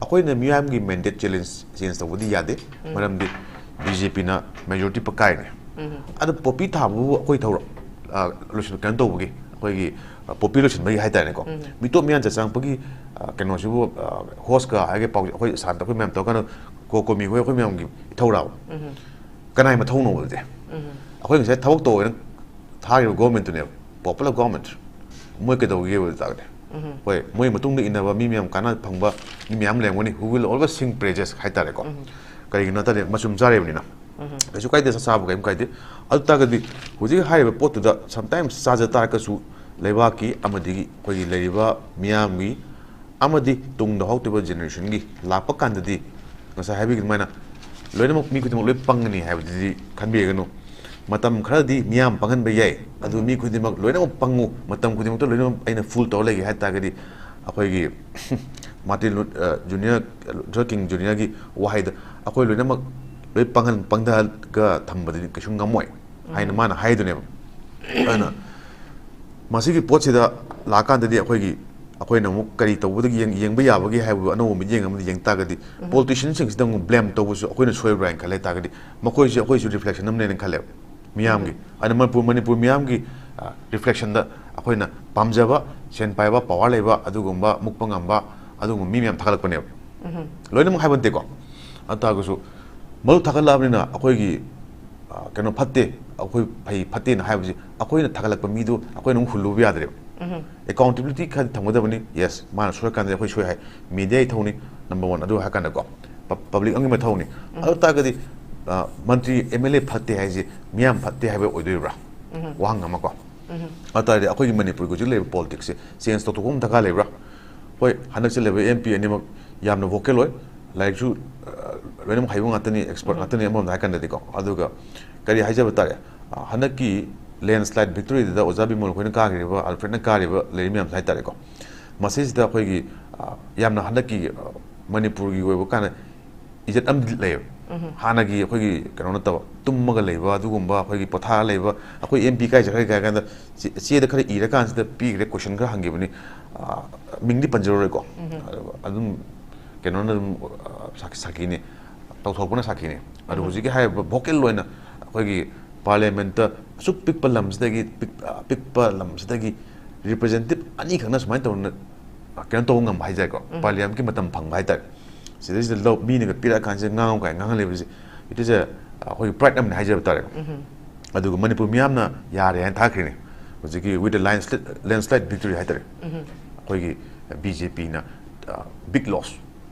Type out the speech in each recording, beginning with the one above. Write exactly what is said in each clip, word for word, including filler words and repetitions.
ꯑꯩꯈꯣꯏꯅ ꯃꯤꯌꯥꯝꯒꯤ mandate challenge change ꯇꯧꯕꯗꯤ ꯌꯥꯗꯦ꯫ ꯃꯔꯝꯗꯤ ꯕꯤ ꯖꯦ ꯄꯤꯅ ꯃꯦꯖꯣꯔꯤꯇꯤ ꯄꯀꯥꯏꯅꯦ꯫ ꯑꯗꯨ ꯄꯣꯄꯤ ꯊꯥꯕꯕꯨ ꯑꯩꯈꯣꯏ ꯊꯧꯔ-, ꯑ, ꯂꯣꯏꯁꯤꯟ-, ꯀꯩꯅꯣ ꯇꯧꯕꯒꯤ, ꯑꯩꯈꯣꯏꯒꯤ, ꯑ, ꯄꯣꯄꯤ ꯂꯣꯏꯁꯤꯟꯕꯒꯤ ꯍꯥꯏꯇꯥꯔꯦꯀꯣ꯫ ꯃꯤꯇꯣꯞ ꯃꯤꯌꯥꯟ ꯆꯪꯉꯛꯄꯒꯤ, ꯑ, ꯀꯩꯅꯣꯁꯤꯕꯨ, ꯑ, ꯍꯣꯁꯀ ꯍꯥꯏꯒꯦ ꯄꯥꯎ ꯑꯩꯈꯣꯏ ꯁꯥꯟꯅꯗ ꯑꯩꯈꯣꯏ ꯃꯌꯥꯝ ꯇꯧꯔꯀꯥꯟꯗ ꯀꯣ-, ꯀꯣꯃꯤ ꯍꯣꯏ ꯑꯩꯈꯣꯏ ꯃꯌꯥꯝꯒꯤ ꯏꯊꯧꯔꯥꯕ꯫ ꯀꯅꯥꯏ ꯃꯊꯧꯅꯣꯕ ꯑꯗꯨꯗꯤ? ꯑꯩꯈꯣꯏ ꯉꯁꯥꯏ ꯊꯕꯛ ꯇꯧꯋꯦꯅ ꯊꯥꯈꯤꯕ ꯒꯣꯔꯃꯦꯟꯠꯇꯨꯅꯦꯕ, ꯄꯣꯄꯨꯂꯔ ꯒꯣꯔꯃꯦꯟꯠ꯫ ꯃꯣꯏ ꯀꯩꯗꯧꯒꯦꯕ ꯑꯗꯨ ꯇꯥꯔꯒꯗꯤ? ꯍꯣꯏ, ꯃꯣꯏ ꯃꯇꯨꯡꯗ ꯏꯟꯅꯕ ꯃꯤ ꯃꯌꯥꯝ ꯀꯥꯟꯅ ꯐꯪꯕ ꯃꯤ ꯃꯌꯥꯝ ꯂꯩꯔꯝꯒꯅꯤ, who will always sing praises ꯍꯥꯏꯇꯥꯔꯦꯀꯣ꯫ ꯀꯔꯤꯒꯤꯅꯣ ꯍꯥꯏ ꯇꯥꯔꯗꯤ ꯃꯆꯨꯝ ꯆꯥꯔꯤꯕꯅꯤꯅ꯫ ꯀꯩꯁꯨ ꯀꯥꯏꯗꯦ, ꯆꯥꯕ ꯀꯔꯤꯝ ꯀꯥꯏꯗꯦ꯫ ꯑꯗꯨ ꯇꯥꯔꯒꯗꯤ ꯍꯧꯖꯤꯛ ꯍꯥꯏꯔꯤꯕ ꯄꯣꯠꯇꯨꯗ sometimes ꯆꯥꯖ ꯇꯥꯔꯒꯁꯨ ꯂꯩꯕꯥꯛꯀꯤ ꯑꯃꯗꯤ ꯑꯩꯈꯣꯏꯒꯤ ꯂꯩꯔꯤꯕ ꯃꯤꯌꯥꯝꯒꯤ ꯑꯃꯗꯤ ꯇꯨꯡꯗ ꯍꯧꯔꯛꯇꯣꯏꯕ ꯖꯦꯅꯦꯔꯦꯁꯟꯒꯤ ꯂꯥꯛꯄ ꯀꯥꯟꯗꯗꯤ ꯉꯁꯥꯏ ꯍꯥꯏꯕꯤꯈꯤꯕ ꯑꯗꯨꯃꯥꯏꯅ ꯂꯣꯏꯅꯃꯛ ꯃꯤ ꯈꯨꯗꯤꯡꯃꯛ ꯂꯣꯏ ꯄꯪꯒꯅꯤ ꯍꯥꯏꯕꯗꯨꯗꯤ ꯈꯟꯕꯤꯔꯒꯅꯨ꯫ ꯃꯇꯝ ꯈꯔꯗꯤ ꯃꯤꯌꯥꯝ ꯄꯪꯍꯟꯕ ꯌꯥꯏ, ꯑꯗꯨ ꯃꯤ ꯈꯨꯗꯤꯡꯃꯛ ꯂꯣꯏꯅꯃꯛ ꯄꯪꯉꯨ, ꯃꯇꯝ ꯈꯨꯗꯤꯡꯃꯛꯇ ꯂꯣꯏꯅꯃꯛ ꯑꯩꯅ ꯐꯨꯜ ꯇꯧꯔ ꯂꯩꯒꯦ ꯍꯥꯏ ꯇꯥꯔꯒꯗꯤ ꯑꯩꯈꯣꯏꯒꯤ ꯃꯥꯔꯇꯤꯟ ꯂꯨ-, ꯑ, ꯖꯨꯅꯤꯌꯔ, ꯂꯨꯊꯔ ꯀꯤꯡ ꯖꯨꯅꯤꯌꯔꯒꯤ ꯋꯥꯍꯩꯗ ꯑꯩꯈꯣꯏ ꯂꯣꯏꯅꯃꯛ ꯂꯣꯏ ꯄꯪꯍꯟ-, ꯄꯪꯊꯍꯜꯂꯒ ꯊꯝꯕꯗꯤ ꯀꯩꯁꯨ ꯉꯝꯃꯣꯏ ꯍꯥꯏꯅ ꯃꯥꯅ ꯍꯥꯏꯗꯨꯅꯦꯕ꯫ ꯑꯗꯨꯅ ꯃꯁꯤꯒꯤ ꯄꯣꯠꯁꯤꯗ ꯂꯥꯛꯀꯥꯟꯗꯗꯤ ꯑꯩꯈꯣꯏꯒꯤ, ꯑꯩꯈꯣꯏꯅ ꯑꯃꯨꯛ ꯀꯔꯤ ꯇꯧꯕꯗꯒꯤ ꯌꯦꯡ-, ꯌꯦꯡꯕ ꯌꯥꯕꯒꯦ ꯍꯥꯏꯕꯗꯨ ꯑꯅꯧꯕ ꯃꯤꯠꯌꯦꯡ ꯑꯃꯗ ꯌꯦꯡ ꯇꯥꯔꯒꯗꯤ ꯄꯣꯂꯤꯇꯤꯁꯤꯌꯟꯁꯤꯡꯁꯤꯗ ꯑꯃꯨꯛ ꯕ꯭ꯂꯦꯝ ꯇꯧꯕꯁꯨ ꯑꯩꯈꯣꯏꯅ ꯁꯣꯏꯕ꯭ꯔꯥ ꯍꯥꯏꯅ ꯈꯜꯂꯦ ꯍꯥꯏ ꯇꯥꯔꯒꯗꯤ ꯃꯈꯣꯏꯁꯦ ꯑꯩꯈꯣꯏꯁꯨ ꯔꯤꯐ꯭ꯂꯦꯛꯁꯟ ꯑꯃꯅꯦꯅ ꯈꯜꯂꯦꯕ ꯃꯤꯌꯥꯝꯒꯤ꯫ ꯑꯗꯨꯅ ꯃꯅꯤꯄꯨꯔ, ꯃꯅꯤꯄꯨꯔ ꯃꯤꯌꯥꯝꯒꯤ, ꯑ, ꯔꯤꯐ꯭ꯂꯦꯛꯁꯟꯗ ꯑꯩꯈꯣꯏꯅ ꯄꯥꯝꯖꯕ, ꯁꯦꯟ ꯄꯥꯏꯕ, ꯄꯋꯥꯔ ꯂꯩꯕ, ꯑꯗꯨꯒꯨꯝꯕ ꯃꯨꯛꯄ ꯉꯝꯕ, ꯑꯗꯨꯒꯨꯝꯕ ꯃꯤ ꯃꯌꯥꯝ ꯊꯥꯒꯠꯂꯛꯄꯅꯦꯕ꯫ ꯂꯣꯏꯅꯃꯛ ꯍꯥꯏꯕ ꯅꯠꯇꯦꯀꯣ꯫ ꯑꯗꯨ ꯇꯥꯔꯒꯁꯨ ꯃꯗꯨ ꯊꯥꯒꯠꯂꯛꯑꯕꯅꯤꯅ ꯑꯩꯈꯣꯏꯒꯤ, ꯑ, ꯀꯩꯅꯣ ꯐꯠꯇꯦ, ꯑꯩꯈꯣꯏ ꯐꯩ ꯐꯠꯇꯦꯅ ꯍꯥꯏꯕꯁꯤ ꯑꯩꯈꯣꯏꯅ ꯊꯥꯒꯠꯂꯛꯄ ꯃꯤꯗꯨ ꯑꯩꯈꯣꯏꯅ ꯑꯃꯨꯛ ꯍꯨꯜꯂꯨꯕ ꯌꯥꯗ꯭ꯔꯦꯕ꯫ ꯑꯦꯀꯥꯎꯟꯇꯦꯕꯤꯂꯤꯇꯤ ꯈꯔ ꯊꯝꯒꯗꯕꯅꯤ꯫ ꯌꯦꯁ, ꯃꯥꯅ ꯁꯣꯏꯔꯀꯥꯟꯗ ꯑꯩꯈꯣꯏ ꯁꯣꯏ ꯍꯥꯏ, ꯃꯤꯗꯤꯌꯥꯒꯤ ꯊꯧꯅꯤ, ꯅꯝꯕꯔ ꯋꯥꯟ꯫ ꯑꯗꯨ ꯍꯥꯏꯔꯀꯥꯟꯗꯀꯣ ꯄ-, ꯄꯕ꯭ꯂꯤꯛ ꯑꯃꯒꯤ ꯃꯊꯧꯅꯤ꯫ ꯑꯗꯨ ꯇꯥꯔꯒꯗꯤ, ꯑ, ꯃꯟꯇ꯭ꯔꯤ, ꯑꯦꯝ ꯑꯦꯜ ꯑꯦ ꯐꯠꯇꯦ ꯍꯥꯏꯁꯦ ꯃꯤꯌꯥꯝ ꯐꯠꯇꯦ ꯍꯥꯏꯕ ꯑꯣꯏꯗꯣꯔꯤꯕ꯭ꯔꯥ? ꯋꯥꯍꯪ ꯑꯃꯀꯣ꯫ ꯑꯗꯨ ꯇꯥꯔꯗꯤ ꯑꯩꯈꯣꯏꯒꯤ ꯃꯅꯤꯄꯨꯔꯒꯤ ꯍꯧꯖꯤꯛ ꯂꯩꯔꯤꯕ ꯄꯣꯂꯤꯇꯤꯛꯁꯁꯦ ꯆꯦꯟꯖ ꯇꯧꯊꯣꯛꯄ ꯑꯃ ꯗꯔꯀꯥꯔ ꯂꯩꯕ꯭ꯔꯥ? ꯍꯣꯏ, ꯍꯟꯗꯛ ꯆꯠꯂꯤꯕ ꯑꯦꯝ ꯄꯤ ꯑꯅꯤꯃꯛ ꯌꯥꯝꯅ ꯚꯣꯀꯦꯜ ꯑꯣꯏ, ꯂꯥꯏꯔꯤꯛꯁꯨ, ꯑ, ꯂꯣꯏꯅꯃꯛ ꯍꯩꯕ ꯉꯥꯛꯇꯅꯤ, ꯑꯦꯛꯁꯄꯔꯠ ꯉꯥꯛꯇꯅꯤ ꯑꯃꯔꯣꯝꯗ ꯍꯥꯏꯀꯥꯟꯗꯗꯤꯀꯣ꯫ ꯑꯗꯨꯒ ꯀꯔꯤ ꯍꯥꯏꯖꯕ ꯇꯥꯔꯦ, ꯑ, ꯍꯟꯗꯛꯀꯤ ꯂꯦꯟꯁ꯭ꯂꯥꯏꯠ ꯚꯤꯛꯇꯣꯔꯤꯗꯨꯗ ꯑꯣꯖꯥ ꯕꯤꯃꯣꯜ ꯈꯣꯏꯅ ꯀꯥꯈ꯭ꯔꯤꯕ, ꯑꯜꯐ꯭ꯔꯦꯗꯅ ꯀꯥꯔꯤꯕ ꯂꯩꯔꯤ ꯃꯌꯥꯝꯁꯦ ꯍꯥꯏꯇꯥꯔꯦꯀꯣ꯫ ꯃꯁꯤꯁꯤꯗ ꯑꯩꯈꯣꯏꯒꯤ, ꯑ, ꯌꯥꯝꯅ ꯍꯟꯗꯛꯀꯤ, ꯑ, ꯃꯅꯤꯄꯨꯔꯒꯤ ꯑꯣꯏꯕ ꯀꯥꯟꯗ ꯏꯖꯠ ꯑꯃꯗꯤ ꯂꯩꯌꯦꯕ꯫ ꯍꯥꯟꯅꯒꯤ ꯑꯩꯈꯣꯏꯒꯤ ꯀꯩꯅꯣ ꯅꯠꯇꯕ, ꯇꯨꯝꯃꯒ ꯂꯩꯕ, ꯑꯗꯨꯒꯨꯝꯕ ꯑꯩꯈꯣꯏꯒꯤ ꯄꯣꯊꯥꯔ ꯂꯩꯕ, ꯑꯩꯈꯣꯏ ꯑꯦꯝ ꯄꯤ ꯀꯥꯏ ꯆꯠꯈ꯭ꯔꯦ ꯍꯥꯏ ꯀꯥꯟꯗ ꯆꯦ-, ꯆꯦꯗ ꯈꯔ ꯏꯔꯀꯥꯟꯁꯤꯗ ꯄꯤꯈ꯭ꯔꯦ, ꯀꯣꯏꯁꯟ ꯈꯔ ꯍꯪꯈꯤꯕꯅꯤ꯫ ꯑ, ꯃꯤꯡꯗꯤ ꯄꯟꯖꯔꯔꯣꯏꯀꯣ꯫ ꯑꯗꯨꯒ ꯑꯗꯨꯝ ꯀꯩꯅꯣꯅ ꯑꯗꯨꯝ, ꯑ, ꯁꯥꯈꯤ-, ꯁꯥꯈꯤꯅꯤ, ꯇꯧꯊꯣꯛꯄꯅ ꯁꯥꯈꯤꯅꯤ꯫ ꯑꯗꯣ ꯎꯝ꯫ ꯍꯧꯖꯤꯛꯀꯤ ꯍꯥꯏꯔꯤꯕ vocal ꯑꯣꯏꯅ ꯑꯩꯈꯣꯏꯒꯤ parliament ꯑꯁꯨꯛ ꯄꯤꯛꯄ ꯂꯝꯁꯤꯗꯒꯤ, ꯄꯤꯛ-, ꯑ, ꯄꯤꯛꯄ ꯂꯝꯁꯤꯗꯒꯤ representative ꯑꯅꯤꯈꯛꯅ ꯁꯨꯃꯥꯏꯅ ꯇꯧꯅ, ꯑ, ꯀꯩꯅꯣ ꯇꯧꯕ ꯉꯝꯕ ꯍꯥꯏꯇꯥꯔꯦꯀꯣ, ꯎꯝ꯫ Parliamentꯀꯤ ꯃꯇꯝ ꯐꯪꯕ ꯍꯥꯏꯇꯥꯔꯦ꯫ ꯁꯤꯗꯩꯁꯤꯗ ꯂꯧ-, ꯃꯤꯅꯒ ꯄꯤꯔꯛꯑꯀꯥꯟꯁꯤꯗ ꯉꯥꯡꯉꯨ ꯀꯥꯏꯅ ꯉꯥꯡꯍꯜꯂꯤꯕꯁꯦ, it is a, ꯑꯩꯈꯣꯏꯒꯤ pride ꯑꯃꯅꯤ ꯍꯥꯏꯖꯕ ꯇꯥꯔꯦꯀꯣ꯫ ꯎꯝ꯫ ꯑꯗꯨꯒ ꯃꯅꯤꯄꯨꯔ ꯃꯤꯌꯥꯝꯅ ꯌꯥꯔꯦ ꯍꯥꯏꯅ ꯊꯥꯈ꯭ꯔꯤꯅꯤ꯫ ꯍꯧꯖꯤꯛꯀꯤ with a landslide, landslide victory ꯍꯥꯏꯇꯥꯔꯦ꯫ ꯎꯝ꯫ ꯑꯩꯈꯣꯏꯒꯤ BJPꯅ, ꯑ, big loss,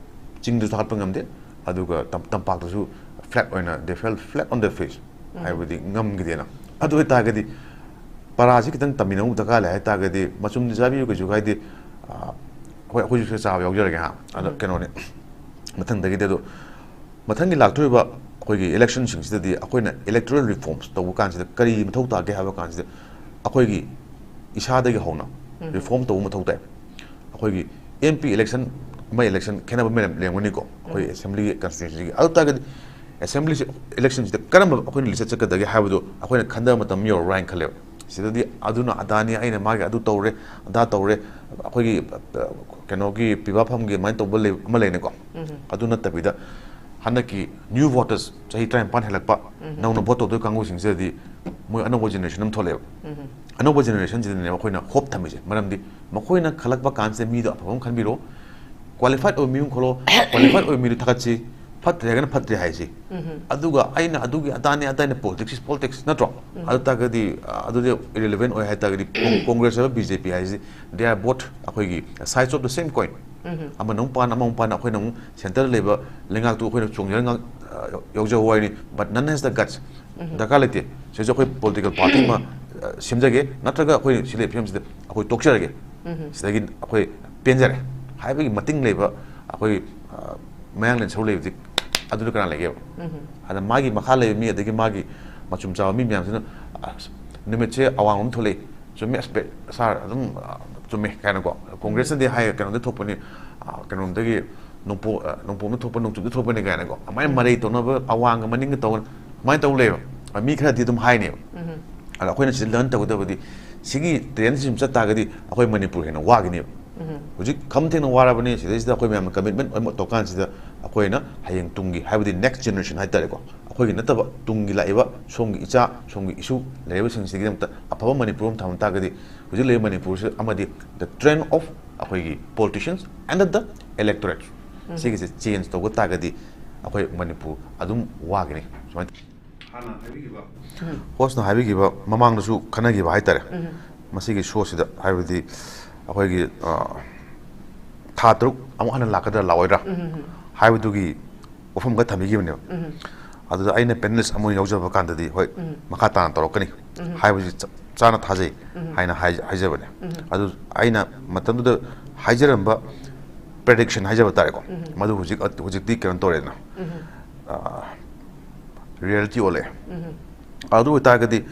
ꯆꯤꯡꯗꯁꯨ ꯊꯥꯒꯠꯄ ꯉꯝꯗꯦ, ꯑꯗꯨꯒ ꯇꯝ-, ꯇꯝꯄꯥꯛꯇꯁꯨ flat ꯑꯣꯏꯅ they fell flat on their face, ꯎꯝ꯫ ꯍꯥꯏꯕꯗꯤ ꯉꯝꯈꯤꯗꯦꯅ꯫ ꯑꯗꯨ ꯑꯣꯏꯇꯥꯔꯒꯗꯤ ꯄꯔꯥꯁꯤ ꯈꯤꯇꯪ ꯇꯝꯃꯤꯟꯅꯕ ꯗꯔꯀꯥꯔ ꯂꯩ ꯍꯥꯏꯇꯥꯔꯒꯗꯤ ꯃꯆꯨꯝꯗꯤ ꯆꯥꯕꯤꯌꯨ, ꯀꯩꯁꯨ ꯀꯥꯏꯗꯦ꯫ ꯑ, ꯍꯣꯏ, ꯑꯩꯈꯣꯏꯁꯨ ꯈꯔ ꯆꯥꯕ ꯌꯥꯎꯖꯔꯒꯦ ꯍꯥ꯫ ꯑꯗꯣ ꯎꯝ꯫ ꯀꯩꯅꯣꯅꯦ, ꯃꯊꯪꯗꯒꯤꯗꯤ ꯑꯗꯣ ꯃꯊꯪꯒꯤ ꯂꯥꯛꯇꯣꯔꯤꯕ ꯑꯩꯈꯣꯏꯒꯤ electionꯁꯤꯡꯁꯤꯗꯗꯤ ꯑꯩꯈꯣꯏꯅ electoral reforms ꯇꯧꯕ ꯀꯥꯟꯁꯤꯗ ꯀꯔꯤ ꯃꯊꯧ ꯇꯥꯒꯦ ꯍꯥꯏꯕ ꯀꯥꯟꯁꯤꯗ ꯑꯩꯈꯣꯏꯒꯤ ꯏꯁꯥꯗꯒꯤ ꯍꯧꯅ ꯎꯝ꯫ Reform ꯇꯧꯕ ꯃꯊꯧ ꯇꯥꯏ꯫ ꯑꯩꯈꯣꯏꯒꯤ MP election, ꯑꯃ election ꯈꯦꯠꯅꯕ ꯑꯃ ꯂꯩꯔꯝꯒꯅꯤꯀꯣ, ꯑꯩꯈꯣꯏ ꯎꯝ꯫ Assembly constituencyꯒꯤ꯫ ꯑꯗꯨ ꯇꯥꯔꯒꯗꯤ Assembly electionꯁꯤꯗ ꯀꯔꯝꯕ ꯑꯩꯈꯣꯏꯅ ꯂꯤꯆꯠ ꯆꯠꯀꯗꯒꯦ ꯍꯥꯏꯕꯗꯣ ꯑꯩꯈꯣꯏꯅ ꯈꯟꯊꯕ ꯃꯇꯝ ꯌꯧꯔꯕ꯭ꯔꯥ ꯍꯥꯏꯅ ꯈꯜꯂꯦꯕ꯫ ꯁꯤꯗꯗꯤ ꯑꯗꯨꯅ ꯑꯗꯥꯅꯤ, ꯑꯩꯅ ꯃꯥꯒꯤ ꯑꯗꯨ ꯇꯧꯔꯦ, ꯑꯗꯥ ꯇꯧꯔꯦ, ꯑꯩꯈꯣꯏꯒꯤ, ꯑ, ꯀꯩꯅꯣꯒꯤ ꯄꯤꯕꯥ ꯐꯝꯒꯤ ꯑꯗꯨꯃꯥꯏꯅ ꯇꯧꯕ ꯂꯩ-, ꯑꯃ ꯂꯩꯅꯤꯀꯣ꯫ ꯎꯝ꯫ ꯑꯗꯨ ꯅꯠꯇꯕꯤꯗ ꯍꯟꯗꯛꯀꯤ new voters, ꯆꯍꯤ ꯇꯔꯥꯅꯤꯄꯥꯟ ꯍꯦꯜꯂꯛꯄ, ꯎꯝ꯫ ꯅꯧꯅ vote ꯇꯧꯗꯣꯏ ꯀꯥꯡꯕꯨꯁꯤꯡꯁꯤꯗꯗꯤ ꯃꯣꯏ ꯑꯅꯧꯕ generation ꯑꯃ ꯊꯣꯛꯂꯛꯑꯦꯕ꯫ ꯎꯝ꯫ ꯑꯅꯧꯕ generationꯁꯤꯗꯅꯦꯕ ꯑꯩꯈꯣꯏꯅ hope ꯊꯝꯃꯤꯁꯦ꯫ ꯃꯔꯝꯗꯤ ꯃꯈꯣꯏꯅ ꯈꯜꯂꯛꯄ ꯀꯥꯟꯁꯤꯗ ꯃꯤꯗꯣ ꯑꯐꯕ ꯑꯃ ꯈꯟꯕꯤꯔꯣ, qualified ꯑꯣꯏꯕ ꯃꯤ ꯑꯃ ꯈꯜꯂꯣ, qualified ꯑꯣꯏꯕ ꯃꯤꯗꯣ ꯊꯥꯒꯠꯁꯤ, ꯐꯠꯇ꯭ꯔꯦ ꯍꯥꯏꯔꯒꯅ ꯐꯠꯇ꯭ꯔꯦ ꯍꯥꯏꯁꯤ꯫ ꯎꯝ꯫ ꯑꯗꯨꯒ ꯑꯩꯅ ꯑꯗꯨꯒꯤ ꯑꯗꯥꯅꯤ ꯑꯗꯥꯅꯤ, politics is politics ꯅꯠꯇ꯭ꯔꯣ? ꯎꯝ꯫ ꯑꯗꯨ ꯇꯥꯔꯒꯗꯤ, ꯑ, ꯑꯗꯨꯗꯤ irrelevant ꯑꯣꯏ ꯍꯥꯏ ꯇꯥꯔꯒꯗꯤ ꯀꯣꯡ-, Congress ꯍꯥꯏꯕ BJP ꯍꯥꯏꯁꯤ, they are both ꯑꯩꯈꯣꯏꯒꯤ sides of the same coin꯫ ꯎꯝ꯫ ꯑꯃꯅ ꯑꯃꯨꯛ ꯄꯥꯟ, ꯑꯃ ꯑꯃꯨꯛ ꯄꯥꯟ, ꯑꯩꯈꯣꯏꯅ ꯑꯃꯨꯛ centreꯗ ꯂꯩꯕ ꯂꯩꯉꯥꯛꯇꯨ ꯑꯩꯈꯣꯏꯅ ꯆꯣꯡꯖꯔ ꯉꯥꯛ-, ꯑ, ꯌꯥꯎꯖꯕ ꯋꯥꯔꯤꯅꯤ, but none has the guts꯫ ꯎꯝ꯫ ꯗꯔꯀꯥꯔ ꯂꯩꯇꯦ꯫ ꯁꯤꯁꯨ ꯑꯩꯈꯣꯏ political party ꯑꯃ, ꯑ, ꯁꯦꯝꯖꯒꯦ, ꯅꯠꯇ꯭ꯔꯒ ꯑꯩꯈꯣꯏ ꯁꯤ ꯂꯩꯕ ꯐꯤꯕꯝꯁꯤꯗ ꯑꯩꯈꯣꯏ ꯇꯣꯛꯆꯔꯒꯦ꯫ ꯎꯝ꯫ ꯁꯤꯗꯒꯤ ꯑꯩꯈꯣꯏ ꯄꯦꯟꯖꯔꯦ ꯍꯥꯏꯕꯒꯤ ꯃꯇꯤꯡ ꯂꯩꯕ ꯑꯩꯈꯣꯏ, ꯑ, ꯃꯌꯥꯡꯂꯦꯟ ꯁꯔꯨꯛ ꯂꯩꯕꯗꯤ ꯑꯗꯨꯗ ꯀꯅꯥ ꯂꯩꯒꯦꯕ? ꯎꯝ꯫ ꯑꯗ ꯃꯥꯒꯤ ꯃꯈꯥ ꯂꯩꯕ ꯃꯤ, ꯑꯗꯒꯤ ꯃꯥꯒꯤ ꯃꯆꯨꯝ ꯆꯥꯕ ꯃꯤ ꯃꯌꯥꯝꯁꯤꯅ, "ꯑꯁ, ꯅꯨꯃꯤꯠꯁꯦ ꯑꯋꯥꯡꯕ ꯑꯃ ꯊꯣꯛꯂꯛꯏ, ꯆꯨꯝꯃꯦ, ꯑꯁ, ꯕꯦ-, sir, ꯑꯗꯨꯝ, ꯑ, ꯆꯨꯝꯃꯦ" ꯀꯥꯏꯅꯀꯣ꯫ Congressꯅꯗꯤ ꯍꯥꯏ, "ꯀꯩꯅꯣꯗ ꯊꯣꯛꯄꯅꯤ, ꯑ, ꯀꯩꯅꯣꯝꯗꯒꯤ ꯅꯣꯡꯄꯣꯛ-, ꯑ, ꯅꯣꯡꯄꯣꯛꯅ ꯊꯣꯛꯄ ꯅꯣꯡꯆꯨꯞꯇ ꯊꯣꯛꯄꯅꯤ" ꯀꯥꯏꯅꯀꯣ꯫ ꯑꯗꯨꯃꯥꯏꯅ ꯎꯝ꯫ ꯃꯔꯩ ꯇꯧꯅꯕ, ꯑꯋꯥꯡꯒ ꯃꯅꯤꯡꯒ ꯇꯧꯅ ꯑꯗꯨꯃꯥꯏꯅ ꯇꯧ ꯂꯩꯕ꯫ ꯑ, ꯃꯤ ꯈꯔꯗꯤ ꯑꯗꯨꯝ ꯍꯥꯏꯅꯦꯕ꯫ ꯎꯝ꯫ ꯑꯗ ꯑꯩꯈꯣꯏꯅ ꯁꯤꯗ learn ꯇꯧꯒꯗꯕꯗꯤ, ꯁꯤꯒꯤ trendꯁꯤ ꯁꯨꯝ ꯆꯠ ꯇꯥꯔꯒꯗꯤ ꯑꯩꯈꯣꯏ ꯃꯅꯤꯄꯨꯔ ꯍꯦꯟꯅ ꯋꯥꯒꯤꯅꯦꯕ꯫ ꯍꯧꯖꯤꯛ ꯈꯝ ꯊꯦꯡꯅ ꯋꯥꯔꯕꯅꯤ꯫ ꯁꯤꯗꯩꯁꯤꯗ ꯑꯩꯈꯣꯏ ꯃꯌꯥꯝꯅ ꯀꯃꯤꯠꯃꯦꯟ ꯑꯣꯏꯅ ꯇꯧꯀꯥꯟꯁꯤꯗ ꯑꯩꯈꯣꯏꯅ ꯍꯌꯦꯡ ꯇꯨꯡꯒꯤ, ꯍꯥꯏꯕꯗꯤ ꯅꯦꯛꯁ ꯖꯦꯅꯦꯔꯦꯁꯟ ꯍꯥꯏꯇꯥꯔꯦꯀꯣ, ꯑꯩꯈꯣꯏꯒꯤ ꯅꯠꯇꯕ ꯇꯨꯡꯒꯤ ꯂꯥꯛꯏꯕ ꯁꯣꯝꯒꯤ ꯏꯆꯥ, ꯁꯣꯝꯒꯤ ꯏꯁꯨ ꯂꯩꯔꯤꯕꯁꯤꯡꯁꯤꯒꯤꯗꯃꯛꯇ ꯑꯐꯕ ꯃꯅꯤꯄꯨꯔ ꯑꯃ ꯊꯝꯕ ꯇꯥꯔꯒꯗꯤ, ꯍꯧꯖꯤꯛ ꯂꯩꯔꯤꯕ ꯃꯅꯤꯄꯨꯔꯁꯤ ꯑꯃꯗꯤ the trend of ꯑꯩꯈꯣꯏꯒꯤ politicians and the electorate, ꯁꯤꯒꯤꯁꯦ ꯆꯦꯟꯖ ꯇꯧꯕ ꯇꯥꯔꯒꯗꯤ ꯑꯩꯈꯣꯏ ꯃꯅꯤꯄꯨꯔ ꯑꯗꯨꯝ ꯋꯥꯒꯅꯤ꯫ ꯁꯨꯃꯥꯏꯅ ꯍꯥꯟꯅ ꯍꯥꯏꯕꯤꯈꯤꯕ, ꯍꯣꯁꯅ ꯍꯥꯏꯕꯤꯈꯤꯕ, ꯃꯃꯥꯡꯗꯁꯨ ꯈꯟꯅꯈꯤꯕ ꯍꯥꯏꯇꯥꯔꯦ꯫ ꯃꯁꯤꯒꯤ ꯁꯣꯁꯤꯗ, ꯍꯥꯏꯕꯗꯤ ꯑꯩꯈꯣꯏꯒꯤ, ꯑ, ꯊꯥ ꯇꯔꯨꯛ ꯑꯃꯨꯛ ꯍꯟꯅ ꯂꯥꯛꯀꯗ꯭ꯔꯥ ꯂꯥꯛꯑꯣꯏꯗ꯭ꯔꯥ ꯍꯥꯏꯕꯗꯨꯒꯤ ꯋꯥꯐꯝ ꯈꯔ ꯊꯝꯕꯤꯈꯤꯕꯅꯦꯕ꯫ ꯑꯗꯨꯗ ꯑꯩꯅ ꯄꯦꯅꯦꯂꯤꯁ ꯑꯃ ꯑꯣꯏꯅ ꯌꯥꯎꯖꯕ ꯀꯥꯟꯗꯗꯤ, ꯍꯣꯏ, ꯃꯈꯥ ꯇꯥꯅ ꯇꯧꯔꯛꯀꯅꯤ ꯍꯥꯏꯕꯁꯤ ꯆꯞ ꯆꯥꯅ ꯊꯥꯖꯩ ꯍꯥꯏꯅ ꯍꯥꯏ-, ꯍꯥꯏꯖꯕꯅꯦ꯫ ꯑꯗꯨ ꯑꯩꯅ ꯃꯇꯝꯗꯨꯗ ꯍꯥꯏꯖꯔꯝꯕ ꯄ꯭ꯔꯦꯗꯤꯛꯁꯟ ꯍꯥꯏꯖꯕ ꯇꯥꯔꯦꯀꯣ, ꯃꯗꯨ ꯍꯧꯖꯤꯛ, ꯍꯧꯖꯤꯛꯇꯤ ꯀꯩꯅꯣ ꯇꯧꯔꯦꯗꯅ, ꯔꯤꯌꯦꯂꯤꯇꯤ ꯑꯣꯜꯂꯛꯑꯦ꯫ ꯑꯗꯨ ꯑꯣꯏꯇꯥꯔꯒꯗꯤ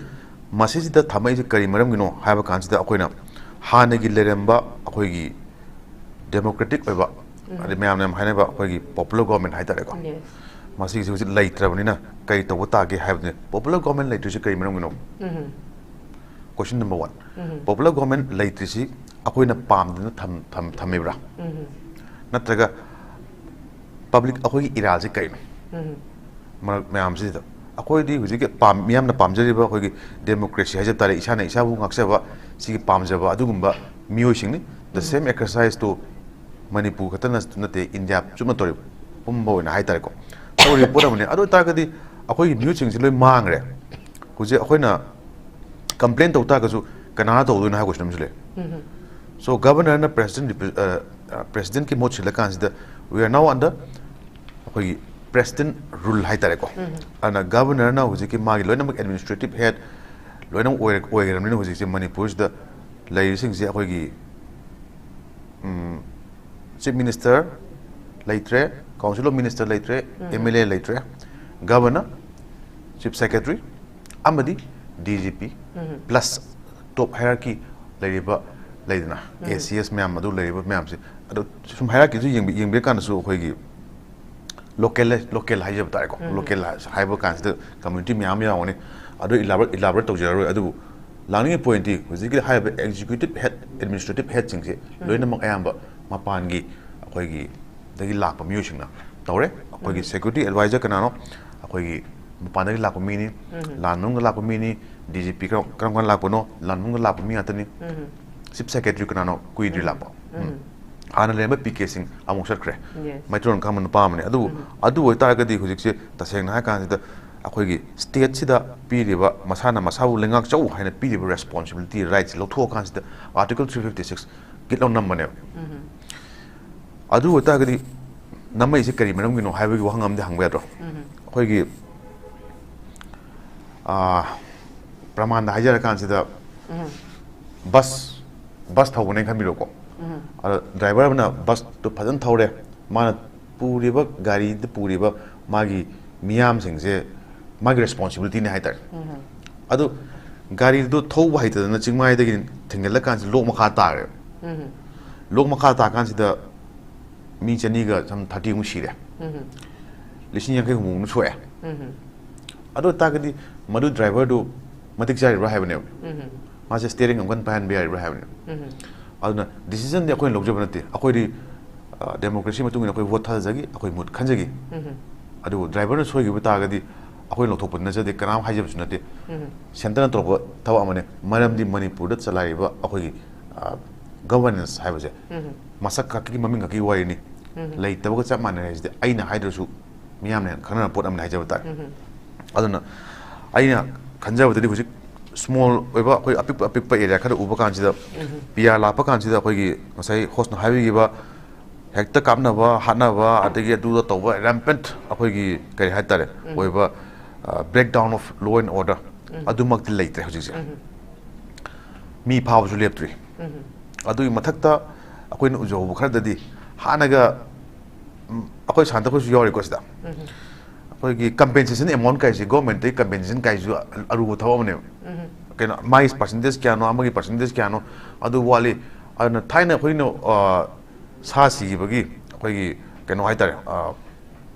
ꯃꯁꯤꯁꯤꯗ ꯊꯝꯃꯛꯏꯁꯦ ꯀꯔꯤ ꯃꯔꯝꯒꯤꯅꯣ ꯍꯥꯏꯕ ꯀꯥꯟꯁꯤꯗ, ꯑꯩꯈꯣꯏꯅ ꯍꯥꯟꯅꯒꯤ ꯂꯩꯔꯝꯕ ꯑꯩꯈꯣꯏꯒꯤ ꯗꯦꯃꯣꯀ꯭ꯔꯦꯇꯤꯛ ꯑꯣꯏꯕ, ꯑꯗꯩ ꯃꯌꯥꯝꯅ ꯌꯥꯝ ꯍꯥꯏꯅꯕ ꯑꯩꯈꯣꯏꯒꯤ ꯄꯣꯄꯨꯂꯔ ꯒꯣꯚꯔꯟꯃꯦꯟ ꯍꯥꯏꯇꯥꯔꯦꯀꯣ, ꯃꯁꯤꯒꯤꯁꯤ ꯍꯧꯖꯤꯛ ꯂꯩꯇ꯭ꯔꯕꯅꯤꯅ ꯀꯔꯤ ꯇꯧꯕ ꯇꯥꯒꯦ ꯍꯥꯏꯕꯗꯨꯅꯤ꯫ ꯄꯣꯄꯨꯂꯔ ꯒꯣꯚꯔꯟꯃꯦꯟ ꯂꯩꯇ꯭ꯔꯤꯁꯦ ꯀꯔꯤ ꯃꯔꯝꯒꯤꯅꯣ? ꯀꯣꯏꯁꯟ ꯅꯝꯕꯔ ꯋꯥꯟ, ꯄꯣꯄꯨꯂꯔ ꯒꯣꯚꯔꯟꯃꯦꯟ ꯂꯩꯇ꯭ꯔꯤꯁꯤ ꯑꯩꯈꯣꯏꯅ ꯄꯥꯝꯗꯅ ꯊꯝ-, ꯊꯝ-, ꯊꯝꯃꯤꯕ꯭ꯔꯥ? ꯅꯠꯇ꯭ꯔꯒ ꯄꯕ꯭ꯂꯤꯛ ꯑꯩꯈꯣꯏꯒꯤ ꯏꯔꯥꯜꯁꯦ ꯀꯔꯤꯅꯣ? ꯃꯔꯛ ꯃꯌꯥꯝꯁꯤꯗ ꯑꯩꯈꯣꯏꯗꯤ ꯍꯧꯖꯤꯛꯀꯤ ꯄꯥꯝ-, ꯃꯤꯌꯥꯝꯅ ꯄꯥꯝꯖꯔꯤꯕ ꯑꯩꯈꯣꯏꯒꯤ ꯗꯦꯃꯣꯀ꯭ꯔꯦꯁꯤ ꯍꯥꯏꯖꯕ ꯇꯥꯔꯦ, ꯏꯁꯥꯅ ꯏꯁꯥꯕꯨ ꯉꯥꯛꯆꯕ, ꯁꯤꯒꯤ ꯄꯥꯝꯖꯕ ꯑꯗꯨꯒꯨꯝꯕ ꯃꯤꯑꯣꯏꯁꯤꯡꯅꯤ꯫ The same exercise to Manipur ꯈꯛꯇ ꯅꯠ-, ꯅꯠꯇꯦ, ꯏꯟꯗꯤꯌꯥ ꯆꯨꯞꯅ ꯇꯧꯔꯤꯕ ꯄꯨꯝꯕ ꯑꯣꯏꯅ ꯍꯥꯏꯇꯥꯔꯦꯀꯣ, ꯇꯧꯔꯤꯕ ꯄꯣꯠ ꯑꯃꯅꯤ꯫ ꯑꯗꯨ ꯑꯣꯏꯇꯥꯔꯒꯗꯤ ꯑꯩꯈꯣꯏꯒꯤ ꯃꯤꯍꯨꯠꯁꯤꯡꯁꯤ ꯂꯣꯏ ꯃꯥꯡꯈ꯭ꯔꯦ꯫ ꯍꯧꯖꯤꯛ ꯑꯩꯈꯣꯏꯅ ꯀꯝꯄ꯭ꯂꯦꯟ ꯇꯧ ꯇꯥꯔꯒꯁꯨ ꯀꯅꯥꯅ ꯇꯧꯗꯣꯏꯅꯣ ꯍꯥꯏꯕ ꯀꯣꯏꯁꯟ ꯑꯃꯁꯨ ꯂꯩ꯫ ꯁꯣ ꯒꯕꯔꯅꯔꯅ ꯄ꯭ꯔꯦꯁꯤꯗꯦꯟ, ꯄ꯭ꯔꯦꯁꯤꯗꯦꯟꯀꯤ ꯃꯍꯨꯠ ꯁꯤꯜꯂꯀꯥꯟꯁꯤꯗ, we are now under ꯑꯩꯈꯣꯏꯒꯤ ꯄ꯭ꯔꯦꯁꯤꯗꯦꯟ ꯔꯨꯜ ꯍꯥꯏꯇꯥꯔꯦꯀꯣ꯫ ꯑꯗꯨꯅ ꯒꯕꯔꯅꯔꯅ ꯍꯧꯖꯤꯛꯀꯤ ꯃꯥꯒꯤ ꯂꯣꯏꯅꯃꯛ ꯑꯦꯗꯃꯤꯅꯤꯁꯇ꯭ꯔꯦꯇꯤꯞ ꯍꯦꯗ ꯂꯣꯏꯅꯃꯛ ꯑꯣꯏꯔ-, ꯑꯣꯏꯈ꯭ꯔꯕꯅꯤꯅ ꯍꯧꯖꯤꯛꯁꯦ ꯃꯅꯤꯄꯨꯔꯁꯤꯗ ꯂꯩꯔꯤꯁꯤꯡꯁꯦ ꯑꯩꯈꯣꯏꯒꯤ ꯆꯤꯐ ꯃꯤꯅꯤꯁꯇꯔ ꯂꯩꯇ꯭ꯔꯦ, ꯀꯥꯎꯟꯁꯤꯜ ꯑꯣꯐ ꯃꯤꯅꯤꯁꯇꯔ ꯂꯩꯇ꯭ꯔꯦ, ꯑꯦꯝ ꯑꯦꯜ ꯑꯦ ꯂꯩꯇ꯭ꯔꯦ, ꯒꯕꯔꯅꯔ, ꯆꯤꯐ ꯁꯦꯀ꯭ꯔꯦꯇꯔꯤ ꯑꯃꯗꯤ ꯗꯤ ꯖꯤ ꯄꯤ, ꯄ꯭ꯂꯁ ꯇꯣꯞ ꯍꯥꯏꯔꯥꯔꯀꯤ ꯂꯩꯔꯤꯕ, ꯂꯩꯗꯅ, ꯑꯦ ꯁꯤ ꯑꯦꯁ ꯃꯌꯥꯝ ꯑꯗꯨ ꯂꯩꯔꯤꯕ ꯃꯌꯥꯝꯁꯦ꯫ ꯑꯗꯣ ꯁꯨꯝ ꯍꯥꯏꯔꯥꯔꯀꯤꯁꯨ ꯌꯦꯡꯕꯤ-, ꯌꯦꯡꯕꯤꯔꯀꯥꯟꯗꯁꯨ ꯑꯩꯈꯣꯏꯒꯤ ꯂꯣꯀꯦꯜ, ꯂꯣꯀꯦꯜ ꯍꯥꯏꯖꯕ ꯇꯥꯔꯦꯀꯣ, ꯂꯣꯀꯦꯜ ꯍꯥꯏꯕ ꯀꯥꯟꯁꯤꯗ ꯀꯝꯃ꯭ꯌꯨꯅꯤꯇꯤ ꯃꯌꯥꯝ ꯌꯥꯎꯒꯅꯤ꯫ ꯑꯗꯨ ꯏꯂꯥꯕꯣꯔꯦꯠ, ꯏꯂꯥꯕꯣꯔꯦꯠ ꯇꯧꯖꯔꯔꯣꯏ꯫ ꯑꯗꯨꯕꯨ ꯂꯥꯛꯅꯤꯡꯉꯤ ꯄꯣꯏꯟꯠꯇꯤ ꯍꯧꯖꯤꯛꯀꯤ ꯍꯥꯏꯔꯤꯕ executive head, administrative headꯁꯤꯡꯁꯦ ꯂꯣꯏꯅꯃꯛ ꯑꯌꯥꯝꯕ ꯃꯄꯥꯟꯒꯤ ꯑꯩꯈꯣꯏꯒꯤ ꯗꯒꯤ ꯂꯥꯛꯄ ꯃꯤꯑꯣꯏꯁꯤꯡꯅ ꯇꯧꯔꯦ꯫ ꯑꯩꯈꯣꯏꯒꯤ security advisor ꯀꯅꯥꯅꯣ? ꯑꯩꯈꯣꯏꯒꯤ ꯃꯄꯥꯟꯗꯒꯤ ꯂꯥꯛꯄ ꯃꯤꯅꯤ, ꯂꯥꯟ ꯃꯅꯨꯡꯗ ꯂꯥꯛꯄ ꯃꯤꯅꯤ, D G P ꯀꯔꯝ ꯀꯔꯝ ꯀꯥꯟꯗ ꯂꯥꯛꯄꯅꯣ? ꯂꯥꯟ ꯃꯅꯨꯡꯗ ꯂꯥꯛꯄ ꯃꯤ ꯉꯥꯛꯇꯅꯤ꯫ Chief Secretary ꯀꯅꯥꯅꯣ? ꯀꯨꯏꯗ꯭ꯔꯤ ꯂꯥꯛꯄ꯫ ꯍꯥꯟꯅ ꯂꯩꯔꯝꯕ P K ꯁꯤꯡ ꯑꯃꯨꯛ ꯆꯠꯈ꯭ꯔꯦ꯫ ꯃꯩꯇꯩꯂꯣꯟ ꯈꯪꯕ ꯅꯨꯄꯥ ꯑꯃꯅꯤ꯫ ꯑꯗꯨꯕꯨ ꯑꯗꯨ ꯑꯣꯏꯇꯥꯔꯒꯗꯤ ꯍꯧꯖꯤꯛꯁꯦ ꯇꯁꯦꯡꯅ ꯍꯥꯏ ꯀꯥꯟꯁꯤꯗ ꯑꯩꯈꯣꯏꯒꯤ stateꯁꯤꯗ ꯄꯤꯔꯤꯕ ꯃꯁꯥꯅ ꯃꯁꯥꯕꯨ ꯂꯩꯉꯥꯛꯆꯧ ꯍꯥꯏꯅ ꯄꯤꯔꯤꯕ responsibility, rights ꯂꯧꯊꯣꯛꯑꯀꯥꯟꯁꯤꯗ Article three fifty six ꯒꯤꯠ ꯂꯧ ꯅꯝꯕꯅꯦꯕ꯫ ꯑꯗꯨ ꯑꯣꯏꯇꯥꯔꯒꯗꯤ ꯅꯝꯃꯛꯏꯁꯦ ꯀꯔꯤ ꯃꯔꯝꯒꯤꯅꯣ ꯍꯥꯏꯕꯒꯤ ꯋꯥꯍꯪ ꯑꯃꯗꯤ ꯍꯪꯕ ꯌꯥꯗ꯭ꯔꯣ? ꯑꯩꯈꯣꯏꯒꯤ, ꯑꯥ, ꯄ꯭ꯔꯃꯥꯟꯗ ꯍꯥꯏꯖꯔꯀꯥꯟꯁꯤꯗ ꯕꯁ, ꯕꯁ ꯊꯧꯕꯅꯦꯅ ꯈꯟꯕꯤꯔꯣꯀꯣ꯫ ꯑꯗꯣ driver ꯑꯃꯅ ꯕꯁꯇꯨ ꯐꯖꯅ ꯊꯧꯔꯦ, ꯃꯥꯅ ꯄꯨꯔꯤꯕ ꯒꯥꯔꯤꯗ ꯄꯨꯔꯤꯕ ꯃꯥꯒꯤ ꯃꯤꯌꯥꯝꯁꯤꯡꯁꯦ ꯃꯥꯒꯤ responsibilityꯅꯦ ꯍꯥꯏꯇꯥꯔꯦ꯫ ꯑꯗꯨ ꯒꯥꯔꯤꯗꯨ ꯊꯧꯕ ꯍꯩꯇꯗꯅ ꯆꯤꯡꯃꯥꯏꯗꯒꯤ ꯊꯦꯡꯒꯠꯂꯀꯥꯟꯁꯤꯗ ꯂꯣꯛ ꯃꯈꯥ ꯇꯥꯈ꯭ꯔꯦꯕ꯫ ꯂꯣꯛ ꯃꯈꯥ ꯇꯥꯀꯥꯟꯁꯤꯗ ꯃꯤ ꯆꯅꯤꯒ some thirty ꯃꯨꯛ ꯁꯤꯔꯦ꯫ ꯂꯤꯁꯤꯡ ꯌꯥꯡꯈꯩ ꯍꯨꯝꯐꯨꯃꯨꯛ ꯁꯣꯛꯑꯦ꯫ ꯑꯗꯨ ꯑꯣꯏꯇꯥꯔꯒꯗꯤ ꯃꯗꯨ driverꯗꯨ ꯃꯇꯤꯛ ꯆꯥꯔꯤꯕ꯭ꯔꯥ ꯍꯥꯏꯕꯅꯦꯕ꯫ ꯃꯥꯁꯦ steering ꯑꯃꯨꯛ ꯀꯟꯅ ꯄꯥꯏꯍꯟꯕ ꯌꯥꯔꯤꯕ꯭ꯔꯥ ꯍꯥꯏꯕꯅꯦꯕ꯫ ꯑꯗꯨꯅ decisionꯗꯤ ꯑꯩꯈꯣꯏꯅ ꯂꯧꯖꯕ ꯅꯠꯇꯦ꯫ ꯑꯩꯈꯣꯏꯗꯤ, ꯑ, democracy ꯃꯇꯨꯡ ꯏꯟꯅ ꯑꯩꯈꯣꯏ vote ꯊꯥꯗꯖꯈꯤ, ꯑꯩꯈꯣꯏ ꯃꯨꯠ ꯈꯟꯖꯈꯤ꯫ ꯑꯗꯨꯕꯨ driverꯅ ꯁꯣꯏꯈꯤꯕ ꯇꯥꯔꯒꯗꯤ ꯑꯩꯈꯣꯏ ꯂꯧꯊꯣꯛꯄꯗꯤ ꯅꯠꯆꯗꯦ, ꯀꯅꯥꯝ ꯍꯥꯏꯖꯕꯁꯨ ꯅꯠꯇꯦ꯫ Centreꯅ ꯇꯧꯔꯛꯄ ꯊꯕꯛ ꯑꯃꯅꯤ꯫ ꯃꯔꯝꯗꯤ ꯃꯅꯤꯄꯨꯔꯗ ꯆꯂꯥꯏꯔꯤꯕ ꯑꯩꯈꯣꯏꯒꯤ, ꯑ, governance ꯍꯥꯏꯕꯁꯦ ꯃꯁꯛ ꯈꯛꯀꯤ, ꯃꯃꯤꯡ ꯈꯛꯀꯤ ꯋꯥꯔꯤꯅꯤ꯫ ꯂꯩꯇꯕꯒ ꯆꯞ ꯃꯥꯟꯅꯔꯦ ꯍꯥꯏꯁꯤꯗꯤ ꯑꯩꯅ ꯍꯥꯏꯗ꯭ꯔꯁꯨ ꯃꯤꯌꯥꯝꯅ ꯍꯦꯟꯅ ꯈꯪꯅꯔꯕ ꯄꯣꯠ ꯑꯃꯅꯤ ꯍꯥꯏꯖꯕ ꯇꯥꯔꯦ꯫ ꯑꯗꯨꯅ ꯑꯩꯅ ꯈꯟꯖꯕꯗꯗꯤ ꯍꯧꯖꯤꯛ small ꯑꯣꯏꯕ ꯑꯩꯈꯣꯏ ꯑꯄꯤꯛꯄ ꯑꯄꯤꯛꯄ area ꯈꯔ ꯎꯕ ꯀꯥꯟꯁꯤꯗ, P R ꯂꯥꯛꯄ ꯀꯥꯟꯁꯤꯗ ꯑꯩꯈꯣꯏꯒꯤ ꯉꯁꯥꯏ hostꯅ ꯍꯥꯏꯕꯤꯈꯤꯕ ꯍꯦꯛꯇ ꯀꯥꯞꯅꯕ, ꯍꯥꯠꯅꯕ, ꯑꯗꯒꯤ ꯑꯗꯨꯗ ꯇꯧꯕ rampant ꯑꯩꯈꯣꯏꯒꯤ ꯀꯔꯤ ꯍꯥꯏꯇꯥꯔꯦ, ꯑꯣꯏꯕ, ꯑ, breakdown of law and order ꯑꯗꯨꯃꯛꯇꯤ ꯂꯩꯇ꯭ꯔꯦ ꯍꯧꯖꯤꯛꯁꯦ꯫ ꯃꯤ ꯐꯥꯕꯁꯨ ꯂꯦꯞꯇ꯭ꯔꯤ꯫ ꯑꯗꯨꯒꯤ ꯃꯊꯛꯇ ꯑꯩꯈꯣꯏꯅ ꯎꯖꯍꯧꯕ ꯈꯔꯗꯗꯤ ꯍꯥꯟꯅꯒ, ꯎꯝ, ꯑꯩꯈꯣꯏ ꯁꯥꯟꯇ ꯑꯩꯈꯣꯏꯁꯨ ꯌꯥꯎꯔꯤꯀꯣ ꯁꯤꯗ꯫ ꯑꯩꯈꯣꯏꯒꯤ compensation amount ꯀꯥꯏꯁꯦ, governmentꯇꯒꯤ compensation ꯀꯥꯏꯁꯤꯁꯨ ꯑꯔꯨꯕ ꯊꯕꯛ ꯑꯃꯅꯦꯕ꯫ ꯀꯩꯅꯣ, ꯃꯥꯒꯤ percentage ꯀꯌꯥꯅꯣ, ꯑꯃꯒꯤ percentage ꯀꯌꯥꯅꯣ, ꯑꯗꯨ ꯋꯥꯠꯂꯤ꯫ ꯑꯗꯨꯅ ꯊꯥꯏꯅ ꯑꯩꯈꯣꯏꯅ, ꯑ, ꯁꯥ ꯁꯤꯈꯤꯕꯒꯤ ꯑꯩꯈꯣꯏꯒꯤ ꯀꯩꯅꯣ ꯍꯥꯏꯇꯥꯔꯦ, ꯑ,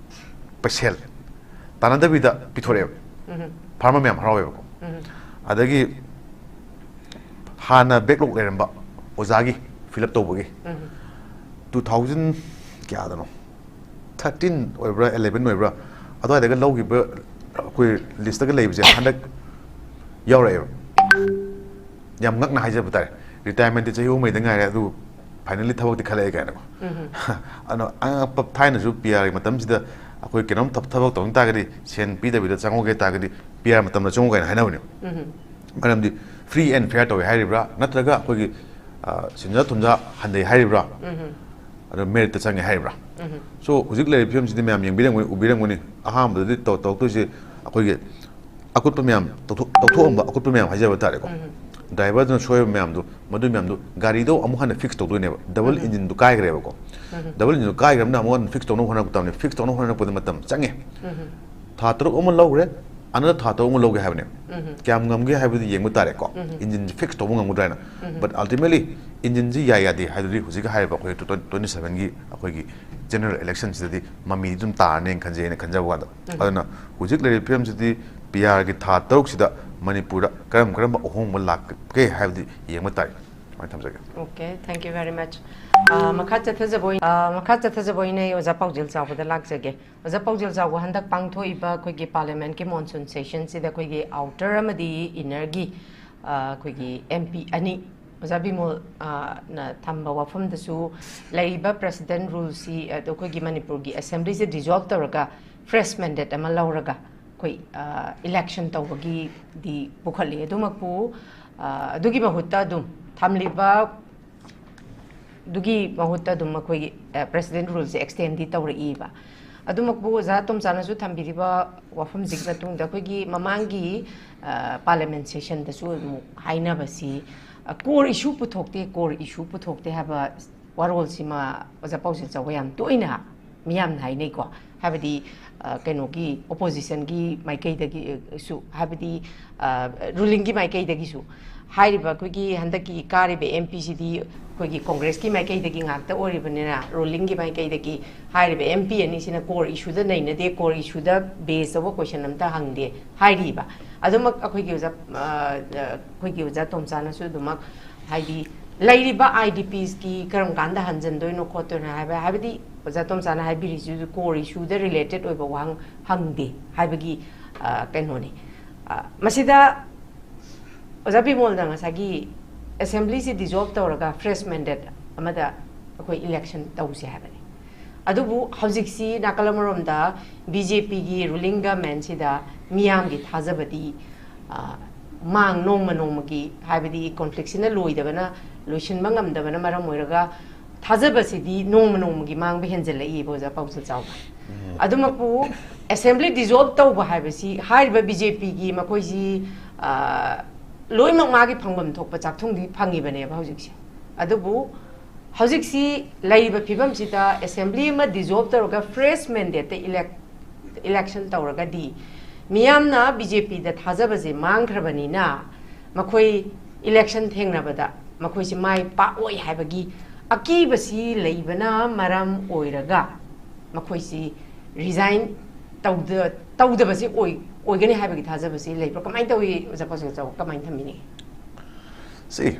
ꯄꯩꯁꯦꯜ ꯇꯥꯟꯅꯗꯕꯤꯗ ꯄꯤꯊꯣꯔꯛꯑꯦꯕ꯫ Farmer ꯃꯌꯥꯝ ꯍꯔꯥꯎꯋꯦꯕꯀꯣ꯫ ꯑꯗꯒꯤ ꯍꯥꯟꯅ backlog ꯂꯩꯔꯝꯕ ꯑꯣꯖꯥꯒꯤ fill up ꯇꯧꯕꯒꯤ two thousand ꯀꯌꯥꯗꯅꯣ, thirteen ꯑꯣꯏꯕ꯭ꯔꯥ eleven ꯑꯣꯏꯕ꯭ꯔꯥ, ꯑꯗꯨꯋꯥꯏꯗꯒ ꯂꯧꯈꯤꯕ ꯑꯩꯈꯣꯏ list ꯇꯒ ꯂꯩꯕꯁꯦ ꯍꯟꯗꯛ ꯌꯥꯎꯔꯛꯑꯦꯕ꯫ ꯌꯥꯝ ꯉꯛꯅ ꯍꯥꯏꯖꯕ ꯇꯥꯔꯦ, retirementꯇꯤ ꯆꯍꯤ ꯑꯍꯨꯝ ꯃꯔꯤꯗ ꯉꯥꯏꯔꯦ, ꯑꯗꯨ finally ꯊꯕꯛꯇꯤ ꯈꯜꯂꯛꯑꯦ ꯀꯥꯏꯅꯀꯣ꯫ ꯑꯗꯣ ꯑꯉꯛꯄ, ꯊꯥꯏꯅꯁꯨ P R ꯒꯤ ꯃꯇꯝꯁꯤꯗ ꯑꯩꯈꯣꯏ ꯀꯩꯅꯣꯝ ꯊꯕꯛ ꯇꯧꯅꯤꯡ ꯇꯥꯔꯒꯗꯤ, ꯁꯦꯟ ꯄꯤꯗꯕꯤꯗ ꯆꯪꯉꯨꯒꯦ ꯇꯥꯔꯒꯗꯤ P R ꯃꯇꯝꯗ ꯆꯪꯉꯨ ꯀꯥꯏꯅ ꯍꯥꯏꯅꯕꯅꯦ꯫ ꯃꯔꯝꯗꯤ free and fair ꯇꯧꯋꯦ ꯍꯥꯏꯔꯤꯕ꯭ꯔꯥ, ꯅꯠꯇ꯭ꯔꯒ ꯑꯩꯈꯣꯏꯒꯤ ꯁꯦꯟꯖꯥ ꯊꯨꯝꯖꯥ ꯍꯟꯊꯩ ꯍꯥꯏꯔꯤꯕ꯭ꯔꯥ, ꯑꯗꯣ meritꯇ ꯆꯪꯉꯦ ꯍꯥꯏꯔꯤꯕ꯭ꯔꯥ? So ꯍꯧꯖꯤꯛ ꯂꯩꯔꯤꯕ ꯐꯤꯕꯝꯁꯤꯗꯤ ꯃꯌꯥꯝ ꯌꯦꯡꯕꯤꯔꯝꯒꯅꯤ, ꯎꯕꯤꯔꯝꯒꯅꯤ, ꯑꯍꯥꯟꯕꯗꯗꯤ ꯇꯧꯊꯣꯛꯇꯣꯏꯁꯦ ꯑꯩꯈꯣꯏꯒꯤ ꯑꯀꯨꯠꯄ ꯃꯌꯥꯝ, ꯇꯧꯊꯣꯛ-, ꯇꯧꯊꯣꯛꯑꯝꯕ ꯑꯀꯨꯠꯄ ꯃꯌꯥꯝ ꯍꯥꯏꯖꯕ ꯇꯥꯔꯦꯀꯣ꯫ Driverꯗꯨꯅ ꯁꯣꯏꯕ ꯃꯌꯥꯝꯗꯣ, ꯃꯗꯨ ꯃꯌꯥꯝꯗꯣ ꯒꯥꯔꯤꯗꯣ ꯑꯃꯨꯛ ꯍꯟꯅ fix ꯇꯧꯗꯣꯏꯅꯦꯕ꯫ Double engineꯗꯨ ꯀꯥꯏꯈ꯭ꯔꯦꯕꯀꯣ꯫ Double engineꯗꯨ ꯀꯥꯏꯈ꯭ꯔꯕꯅꯤꯅ ꯑꯃꯨꯛ ꯍꯟꯅ fix ꯇꯧꯅꯕ ꯍꯣꯠꯅꯔꯛꯄ ꯇꯥꯕꯅꯤ꯫ Fix ꯇꯧꯅꯕ ꯍꯣꯠꯅꯔꯛꯄꯗ ꯃꯇꯝ ꯆꯪꯉꯦ꯫ ꯊꯥ ꯇꯔꯨꯛ ꯑꯃ ꯂꯧꯈ꯭ꯔꯦ, another ꯊꯥ ꯇꯔꯨꯛ ꯑꯃ ꯂꯧꯒꯦ ꯍꯥꯏꯕꯅꯦ꯫ ꯀꯌꯥꯝ ꯉꯝꯒꯦ ꯍꯥꯏꯕꯗꯨ ꯌꯦꯡꯕ ꯇꯥꯔꯦꯀꯣ꯫ Engineꯁꯦ fix ꯇꯧꯕ ꯉꯝꯒꯗ꯭ꯔꯥ ꯍꯥꯏꯅ꯫ But ultimately engineꯁꯤ ꯌꯥꯏ ꯌꯥꯗꯦ ꯍꯥꯏꯗꯨꯗꯤ ꯍꯧꯖꯤꯛ ꯍꯥꯏꯔꯤꯕ ꯑꯩꯈꯣꯏ twenty twenty sevenꯒꯤ ꯑꯩꯈꯣꯏꯒꯤ general electionꯁꯤꯗꯗꯤ ꯃꯃꯤꯗꯤ ꯑꯗꯨꯝ ꯇꯥꯔꯅꯦꯅ ꯈꯟꯖꯩ, ꯑꯩꯅ ꯈꯟꯖꯕ ꯀꯥꯟꯗ꯫ ꯑꯗꯨꯅ ꯍꯧꯖꯤꯛ ꯂꯩꯔꯤꯕ ꯐꯤꯕꯝꯁꯤꯗꯤ P Rꯒꯤ ꯊꯥ ꯇꯔꯨꯛꯁꯤꯗ ꯃꯅꯤꯄꯨꯔꯗ ꯀꯔꯝ ꯀꯔꯝꯕ ꯑꯍꯣꯡꯕ ꯂꯥꯛꯀꯦ ꯍꯥꯏꯕꯗꯤ ꯌꯦꯡꯕ ꯇꯥꯔꯦ꯫ ꯁꯨꯃꯥꯏꯅ ꯊꯝꯖꯒꯦ꯫ Okay, thank you very much. ꯑ, ꯃꯈꯥ ꯆꯠꯊꯖꯕ ꯑꯣꯏ-, ꯑ, ꯃꯈꯥ ꯆꯠꯊꯖꯕ ꯑꯣꯏꯅ ꯑꯩ ꯑꯣꯖꯥ ꯄꯥꯎꯖꯦꯜ ꯆꯥꯎꯕꯗ ꯂꯥꯛꯆꯒꯦ꯫ ꯑꯣꯖꯥ ꯄꯥꯎꯖꯦꯜ ꯆꯥꯎꯕ, ꯍꯟꯗꯛ ꯄꯥꯡꯊꯣꯛꯏꯕ ꯑꯩꯈꯣꯏꯒꯤ parliamentꯀꯤ monsoon sessionꯁꯤꯗ ꯑꯩꯈꯣꯏꯒꯤ outer ꯑꯃꯗꯤ innerꯒꯤ, ꯑ, ꯑꯩꯈꯣꯏꯒꯤ M P ꯑꯅꯤ, ꯑꯣꯖꯥ ꯕꯤꯃꯣꯜ, ꯑ, ꯅ ꯊꯝꯕ ꯋꯥꯐꯝꯗꯁꯨ ꯂꯩꯔꯤꯕ president ruleꯁꯤ, ꯑ, ꯑꯩꯈꯣꯏꯒꯤ ꯃꯅꯤꯄꯨꯔꯒꯤ assemblyꯁꯦ dissolve ꯇꯧꯔꯒ fresh mandate ꯑꯃ ꯂꯧꯔꯒ ꯑꯩꯈꯣꯏ, ꯑ, election ꯇꯧꯕꯒꯤꯗꯤ ꯄꯨꯈꯠꯂꯤ꯫ ꯑꯗꯨꯃꯛꯄꯨ, ꯑ, ꯑꯗꯨꯒꯤ ꯃꯍꯨꯠꯇ ꯑꯗꯨꯝ ꯊꯝꯂꯤꯕ ꯑꯗꯨꯒꯤ ꯃꯍꯨꯠꯇ ꯑꯗꯨꯝ ꯑꯩꯈꯣꯏꯒꯤ, ꯑ, president ruleꯁꯦ extendꯗꯤ ꯇꯧꯔꯛꯏꯕ꯫ ꯑꯗꯨꯃꯛꯄꯨ ꯑꯣꯖꯥ ꯇꯣꯝꯆꯥꯅꯁꯨ ꯊꯝꯕꯤꯔꯤꯕ ꯋꯥꯐꯝꯁꯤꯒꯤ ꯃꯇꯨꯡꯗ ꯑꯩꯈꯣꯏꯒꯤ ꯃꯃꯥꯡꯒꯤ, ꯑ, parliament sessionꯗꯁꯨ ꯑꯃꯨꯛ ꯍꯥꯏꯅꯕꯁꯤ, ꯑ, core issue ꯄꯨꯊꯣꯛꯇꯦ, core issue ꯄꯨꯊꯣꯛꯇꯦ ꯍꯥꯏꯕ ꯋꯥꯔꯣꯜꯁꯤꯃ ꯑꯣꯖꯥ ꯄꯥꯎꯖꯦꯜ ꯆꯥꯎꯕ ꯌꯥꯝ ꯇꯣꯏꯅ ꯃꯤꯌꯥꯝꯅ ꯍꯥꯏꯅꯩꯀꯣ, ꯍꯥꯏꯕꯗꯤ ꯑ, ꯀꯩꯅꯣꯒꯤ ꯑꯣꯄꯣꯖꯤꯁꯟꯒꯤ ꯃꯥꯏꯀꯩꯗꯒꯤꯁꯨ, ꯍꯥꯏꯕꯗꯤ ꯔꯨꯂꯤꯡꯒꯤ ꯃꯥꯏꯀꯩꯗꯒꯤꯁꯨ ꯍꯥꯏꯔꯤꯕ ꯑꯩꯈꯣꯏꯒꯤ ꯍꯟꯗꯛꯀꯤ ꯀꯥꯔꯤꯕ ꯑꯦꯝ ꯄꯤꯁꯤꯗꯤ ꯑꯩꯈꯣꯏꯒꯤ ꯀꯣꯡꯒ꯭ꯔꯦꯁꯀꯤ ꯃꯥꯏꯀꯩꯗꯒꯤ ꯉꯥꯛꯇ ꯑꯣꯏꯔꯤꯕꯅꯤꯅ, ꯔꯨꯂꯤꯡꯒꯤ ꯃꯥꯏꯀꯩꯗꯒꯤ ꯍꯥꯏꯔꯤꯕ ꯑꯦꯝ ꯄꯤ ꯑꯅꯤꯁꯤꯅ ꯀꯣꯔ ꯏꯁꯨꯗ ꯅꯩꯅꯗꯦ, ꯀꯣꯔ ꯏꯁꯨꯗ ꯕꯦꯁ ꯇꯧꯕ ꯀꯣꯏꯁꯟ ꯑꯝꯇ ꯍꯪꯗꯦ ꯍꯥꯏꯔꯤꯕ꯫ ꯑꯗꯨꯃꯛ ꯑꯩꯈꯣꯏꯒꯤ ꯑꯣꯖꯥ, ꯑ, ꯑ, ꯑꯩꯈꯣꯏꯒꯤ ꯑꯣꯖꯥ ꯇꯣꯝꯆꯥꯅꯁꯨ ꯑꯗꯨꯃꯛ, ꯍꯥꯏꯗꯤ ꯂꯩꯔꯤꯕ ꯑꯥꯏ ꯗꯤ ꯄꯤꯁꯀꯤ ꯀꯔꯝ ꯀꯥꯟꯗ ꯍꯟꯖꯟꯗꯣꯏꯅꯣ ꯈꯣꯠꯇꯣꯏꯅꯣ ꯍꯥꯏꯕ, ꯍꯥꯏꯕꯗꯤ ꯑꯣꯖꯥ ꯇꯣꯝꯆꯥꯅ ꯍꯥꯏꯕꯤꯔꯤꯁꯤꯁꯨ ꯀꯣꯔ ꯏꯁꯨꯗ ꯔꯤꯂꯦꯇꯦꯠ ꯑꯣꯏꯕ ꯋꯥꯍꯪ ꯍꯪꯗꯦ ꯍꯥꯏꯕꯒꯤ, ꯑ, ꯀꯩꯅꯣꯅꯤ꯫ ꯑ, ꯃꯁꯤꯗ ꯑꯣꯖꯥ ꯕꯤꯃꯣꯜꯅ ꯉꯁꯥꯏꯒꯤ ꯑꯦꯁꯦꯝꯕ꯭ꯂꯤꯁꯤ ꯗꯤꯖꯣꯜꯕ ꯇꯧꯔꯒ ꯐ꯭ꯔꯦꯁ ꯃꯦꯟꯗꯦꯠ ꯑꯃꯗ ꯑꯩꯈꯣꯏ ꯏꯂꯦꯛꯁꯟ ꯇꯧꯁꯦ ꯍꯥꯏꯕꯅꯤ꯫ ꯑꯗꯨꯕꯨ ꯍꯧꯖꯤꯛꯁꯤ ꯅꯥꯀꯜ ꯑꯃꯔꯣꯝꯗ ꯕꯤ ꯖꯦ ꯄꯤꯒꯤ ꯔꯨꯂꯤꯡ ꯒꯃꯦꯟꯁꯤꯗ ꯃꯤꯌꯥꯝꯒꯤ ꯊꯥꯖꯕꯗꯤ, ꯑ, ꯃꯥꯡ ꯅꯣꯡꯃ ꯅꯣꯡꯃꯒꯤ, ꯍꯥꯏꯕꯗꯤ ꯀꯣꯟꯐ꯭ꯂꯤꯛꯁꯤꯅ ꯂꯣꯏꯗꯕꯅ, ꯂꯣꯏꯁꯤꯟꯕ ꯉꯝꯗꯕꯅ ꯃꯔꯝ ꯑꯣꯏꯔꯒ ꯊꯥꯖꯕꯁꯤꯗꯤ ꯅꯣꯡꯃ ꯅꯣꯡꯃꯒꯤ ꯃꯥꯡꯕ ꯍꯦꯟꯖꯜꯂꯛꯏꯕ, ꯑꯣꯖꯥ ꯄꯥꯎꯖꯦꯜ ꯆꯥꯎꯕ꯫ ꯑꯗꯨꯃꯛꯄꯨ ꯑꯦꯁꯦꯝꯕ꯭ꯂꯤ ꯗꯤꯖꯣꯜꯕ ꯇꯧꯕ ꯍꯥꯏꯕꯁꯤ ꯍꯥꯏꯔꯤꯕ ꯕꯤ ꯖꯦ ꯄꯤꯒꯤ ꯃꯈꯣꯏꯁꯤ, ꯑ, ꯂꯣꯏꯅꯃꯛ ꯃꯥꯒꯤ ꯐꯪꯐꯝ ꯊꯣꯛꯄ ꯆꯥꯛꯊꯨꯡꯗꯤ ꯐꯪꯉꯤꯕꯅꯦꯕ ꯍꯧꯖꯤꯛꯁꯦ꯫ ꯑꯗꯨꯕꯨ ꯍꯧꯖꯤꯛꯁꯤ ꯂꯩꯔꯤꯕ ꯐꯤꯕꯝꯁꯤꯗ ꯑꯦꯁꯦꯝꯕ꯭ꯂꯤ ꯑꯃ ꯗꯤꯖꯣꯜꯕ ꯇꯧꯔꯒ ꯐ꯭ꯔꯦꯁ ꯃꯦꯟꯗꯦꯠꯇ ꯏꯂꯦꯛ-, ꯏꯂꯦꯛꯁꯟ ꯇꯧꯔꯒꯗꯤ ꯃꯤꯌꯥꯝꯅ ꯕꯤ ꯖꯦ ꯄꯤꯗ ꯊꯥꯖꯕꯁꯦ ꯃꯥꯡꯈ꯭ꯔꯕꯅꯤꯅ ꯃꯈꯣꯏ ꯏꯂꯦꯛꯁꯟ ꯊꯦꯡꯅꯕꯗ ꯃꯈꯣꯏꯁꯤ ꯃꯥꯏ ꯄꯥꯛꯑꯣꯏ ꯍꯥꯏꯕꯒꯤ ꯑꯀꯤꯕꯁꯤ ꯂꯩꯕꯅ ꯃꯔꯝ ꯑꯣꯏꯔꯒ ꯃꯈꯣꯏꯁꯤ ꯔꯤꯖꯥꯏꯟ ꯇꯧꯗ-, ꯇꯧꯗꯕꯁꯤ ꯑꯣꯏ-, ꯑꯣꯏꯒꯅꯤ ꯍꯥꯏꯕꯒꯤ ꯊꯥꯖꯕꯁꯤ ꯂꯩꯕ꯭ꯔꯥ? ꯀꯃꯥꯏꯅ ꯇꯧꯏ, ꯑꯣꯖꯥ ꯄꯥꯎꯖꯦꯜ ꯆꯥꯎꯕ? ꯀꯃꯥꯏꯅ ꯊꯝꯕꯤꯅꯤꯡꯉꯤ? ꯁꯤ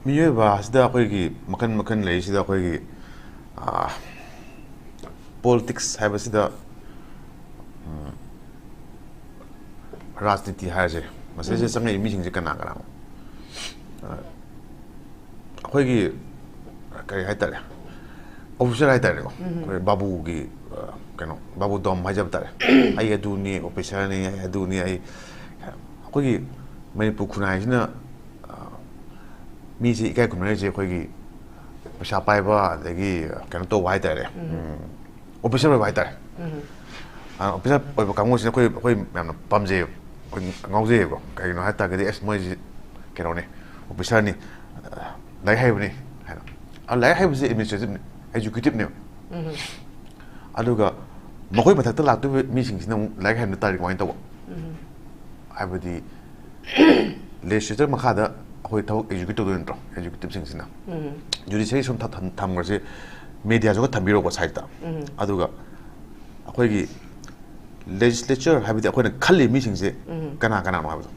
ꯃꯤꯑꯣꯏꯕ ꯑꯁꯤꯗ ꯑꯩꯈꯣꯏꯒꯤ ꯃꯈꯜ ꯃꯈꯜ ꯂꯩꯔꯤꯁꯤꯗ ꯑꯩꯈꯣꯏꯒꯤ, ꯑꯥ, ꯄꯣꯂꯤꯇꯤꯛꯁ ꯍꯥꯏꯕꯁꯤꯗ, ꯎꯝ, ꯔꯥꯖꯅꯤꯇꯤ ꯍꯥꯏꯔꯁꯦ, ꯃꯁꯤꯗꯩꯁꯤꯗ ꯎꯝ꯫ ꯆꯪꯉꯛꯏ ꯃꯤꯁꯤꯡꯁꯦ ꯀꯅꯥ ꯀꯅꯥꯅꯣ? ꯑꯥ, ꯑꯩꯈꯣꯏꯒꯤ ꯀꯔꯤ ꯍꯥꯏꯇꯥꯔꯦ, ꯑꯣꯐꯤꯁꯔ ꯍꯥꯏꯇꯥꯔꯦꯀꯣ, ꯎꯝ꯫ ꯑꯩꯈꯣꯏ ꯕꯥꯕꯨꯒꯤ, ꯑꯥ, ꯀꯩꯅꯣ, ꯕꯥꯕꯨ ꯗꯣꯝ ꯍꯥꯏꯖꯕ ꯇꯥꯔꯦ꯫ ꯑꯩ ꯑꯗꯨꯅꯤ, ꯑꯣꯐꯤꯁꯔꯅꯤ, ꯑꯩ ꯑꯗꯨꯅꯤ, ꯑꯩ, ꯑꯩꯈꯣꯏꯒꯤ ꯃꯅꯤꯄꯨꯔ ꯈꯨꯟꯅꯥꯏꯁꯤꯅ, ꯑꯥ, ꯃꯤꯁꯦ ꯏꯀꯥꯏ ꯈꯨꯝꯅꯔꯤꯁꯦ ꯑꯩꯈꯣꯏꯒꯤ ꯄꯩꯁꯥ ꯄꯥꯏꯕ, ꯑꯗꯒꯤ ꯀꯩꯅꯣ ꯇꯧꯕ ꯍꯥꯏꯇꯥꯔꯦ, ꯎꯝ꯫ ꯎꯝ, ꯑꯣꯐꯤꯁꯔ ꯑꯣꯏꯕ ꯍꯥꯏꯇꯥꯔꯦ꯫ ꯎꯝ꯫ ꯑꯥ, ꯑꯣꯐꯤꯁꯔ ꯑꯣꯏꯕ ꯀꯥꯡꯕꯨꯁꯤꯅ ꯑꯩꯈꯣꯏ, ꯑꯩꯈꯣꯏ ꯃꯌꯥꯝꯅ ꯄꯥꯝꯖꯩꯌꯦꯕ, ꯑꯩꯈꯣꯏ ꯉꯥꯎꯖꯩꯌꯦꯕ꯫ ꯀꯩꯒꯤꯅꯣ ꯍꯥꯏ ꯇꯥꯔꯒꯗꯤ, "ꯑꯁ, ꯃꯣꯏꯁꯤ ꯀꯩꯅꯣꯅꯤ, ꯑꯣꯐꯤꯁꯔꯅꯤ, ꯑ, ꯂꯥꯏꯔꯤꯛ ꯍꯩꯕꯅꯤ" ꯍꯥꯏꯅ꯫ ꯑ, ꯂꯥꯏꯔꯤꯛ ꯍꯩꯕꯁꯤ ꯑꯦꯗꯃꯤꯅꯤꯁꯇ꯭ꯔꯦꯇꯤꯚꯅꯤ, ꯑꯦꯖꯨꯀꯦꯇꯤꯚꯅꯦꯕ꯫ ꯎꯝ꯫ ꯑꯗꯨꯒ ꯃꯈꯣꯏ ꯃꯊꯛꯇ ꯂꯥꯛꯇꯣꯏꯕ ꯃꯤꯁꯤꯡꯁꯤꯅ ꯑꯃꯨꯛ ꯂꯥꯏꯔꯤꯛ ꯍꯩꯔꯝꯗ ꯇꯥꯔꯗꯤ ꯀꯃꯥꯏꯅ ꯇꯧꯕ? ꯍꯥꯏꯕꯗꯤ ꯂꯦꯖꯤꯁꯂꯦꯆꯔ ꯃꯈꯥꯗ ꯑꯩꯈꯣꯏ ꯊꯕꯛ ꯑꯦꯛꯖꯤꯀ꯭ꯌꯨꯠ ꯇꯧꯗꯣꯏ ꯅꯠꯇ꯭ꯔꯣ, ꯑꯦꯛꯖꯤꯀ꯭ꯌꯨꯇꯤꯞꯁꯤꯡꯁꯤꯅ? ꯖꯨꯗꯤꯁꯤꯌꯔꯤ ꯁꯨꯝ ꯊ- ꯊꯝ- ꯊꯝꯈ꯭ꯔꯁꯤ, ꯃꯦꯗꯤꯌꯥꯁꯨ ꯈꯔ ꯊꯝꯕꯤꯔꯣꯀꯣ ꯁꯥꯏꯠꯇ꯫ ꯑꯗꯨꯒ ꯑꯩꯈꯣꯏꯒꯤ ꯂꯦꯖꯤꯁꯂꯦꯆꯔ ꯍꯥꯏꯕꯗꯤ ꯑꯩꯈꯣꯏꯅ ꯈꯜꯂꯤ ꯃꯤꯁꯤꯡꯁꯦ ꯀꯅꯥ ꯀꯅꯥꯅꯣ ꯍꯥꯏꯕꯗꯣ,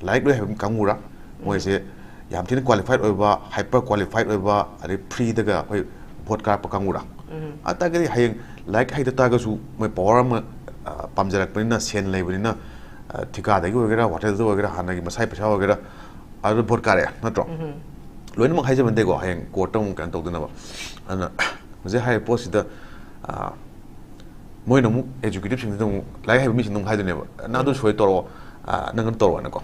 ꯂꯥꯏꯔꯤꯛ ꯂꯣꯏ ꯍꯩꯕ ꯀꯥꯡꯕꯨꯔꯥ, ꯃꯣꯏꯁꯦ ꯌꯥꯝ ꯊꯤꯅ ꯀ꯭ꯋꯥꯂꯤꯐꯥꯏꯠ ꯑꯣꯏꯕ, ꯍꯥꯏꯄꯔ ꯀ꯭ꯋꯥꯂꯤꯐꯥꯏꯠ ꯑꯣꯏꯕ, ꯑꯗꯩ ꯐ꯭ꯔꯤꯗꯒ ꯑꯩꯈꯣꯏ ꯚꯣꯠ ꯀꯥꯔꯛꯄ ꯀꯥꯡꯕꯨꯔꯥ? ꯑꯗꯨ ꯇꯥꯔꯒꯗꯤ ꯍꯌꯦꯡ ꯂꯥꯏꯔꯤꯛ ꯍꯩꯇ ꯇꯥꯔꯒꯁꯨ ꯃꯣꯏ ꯄꯋꯥꯔ ꯑꯃ, ꯑ, ꯄꯥꯝꯖꯔꯛꯄꯅꯤꯅ, ꯁꯦꯟ ꯂꯩꯕꯅꯤꯅ, ꯑ, ꯊꯤꯀꯥꯗꯒꯤ ꯑꯣꯏꯒꯦꯔꯥ, ꯍꯣꯇꯦꯜꯗ ꯑꯣꯏꯒꯦꯔꯥ, ꯍꯥꯟꯅꯒꯤ ꯃꯁꯥꯒꯤ ꯄꯩꯁꯥ ꯑꯣꯏꯒꯦꯔꯥ, ꯑꯗꯨ ꯚꯣꯠ ꯀꯥꯔꯛꯑꯦ ꯅꯠꯇ꯭ꯔꯣ? ꯂꯣꯏꯅꯃꯛ ꯍꯥꯏꯖꯕ ꯅꯠꯇꯦꯀꯣ, ꯍꯌꯦꯡ ꯀꯣꯔꯠꯇ ꯑꯃꯨꯛ ꯀꯩꯅꯣ ꯇꯧꯗꯅꯕ꯫ ꯑꯗꯨꯅ ꯍꯧꯖꯤꯛ ꯍꯥꯏꯔꯤꯕ ꯄꯣꯠꯁꯤꯗ, ꯑ, ꯃꯣꯏꯅ ꯑꯃꯨꯛ ꯑꯦꯛꯖꯤꯀ꯭ꯌꯨꯇꯤꯞꯁꯤꯡꯁꯤꯗ ꯑꯃꯨꯛ, ꯂꯥꯏꯔꯤꯛ ꯍꯩꯕ ꯃꯤꯁꯤꯡꯗ ꯑꯃꯨꯛ ꯍꯥꯏꯗꯣꯏꯅꯦꯕ, "ꯅꯪ ꯑꯗꯨ ꯁꯣꯏ ꯇꯧꯔꯛꯑꯣ, ꯑ, ꯅꯪ ꯑꯗꯨ ꯇꯧꯔꯛꯑꯣꯅꯀꯣ"꯫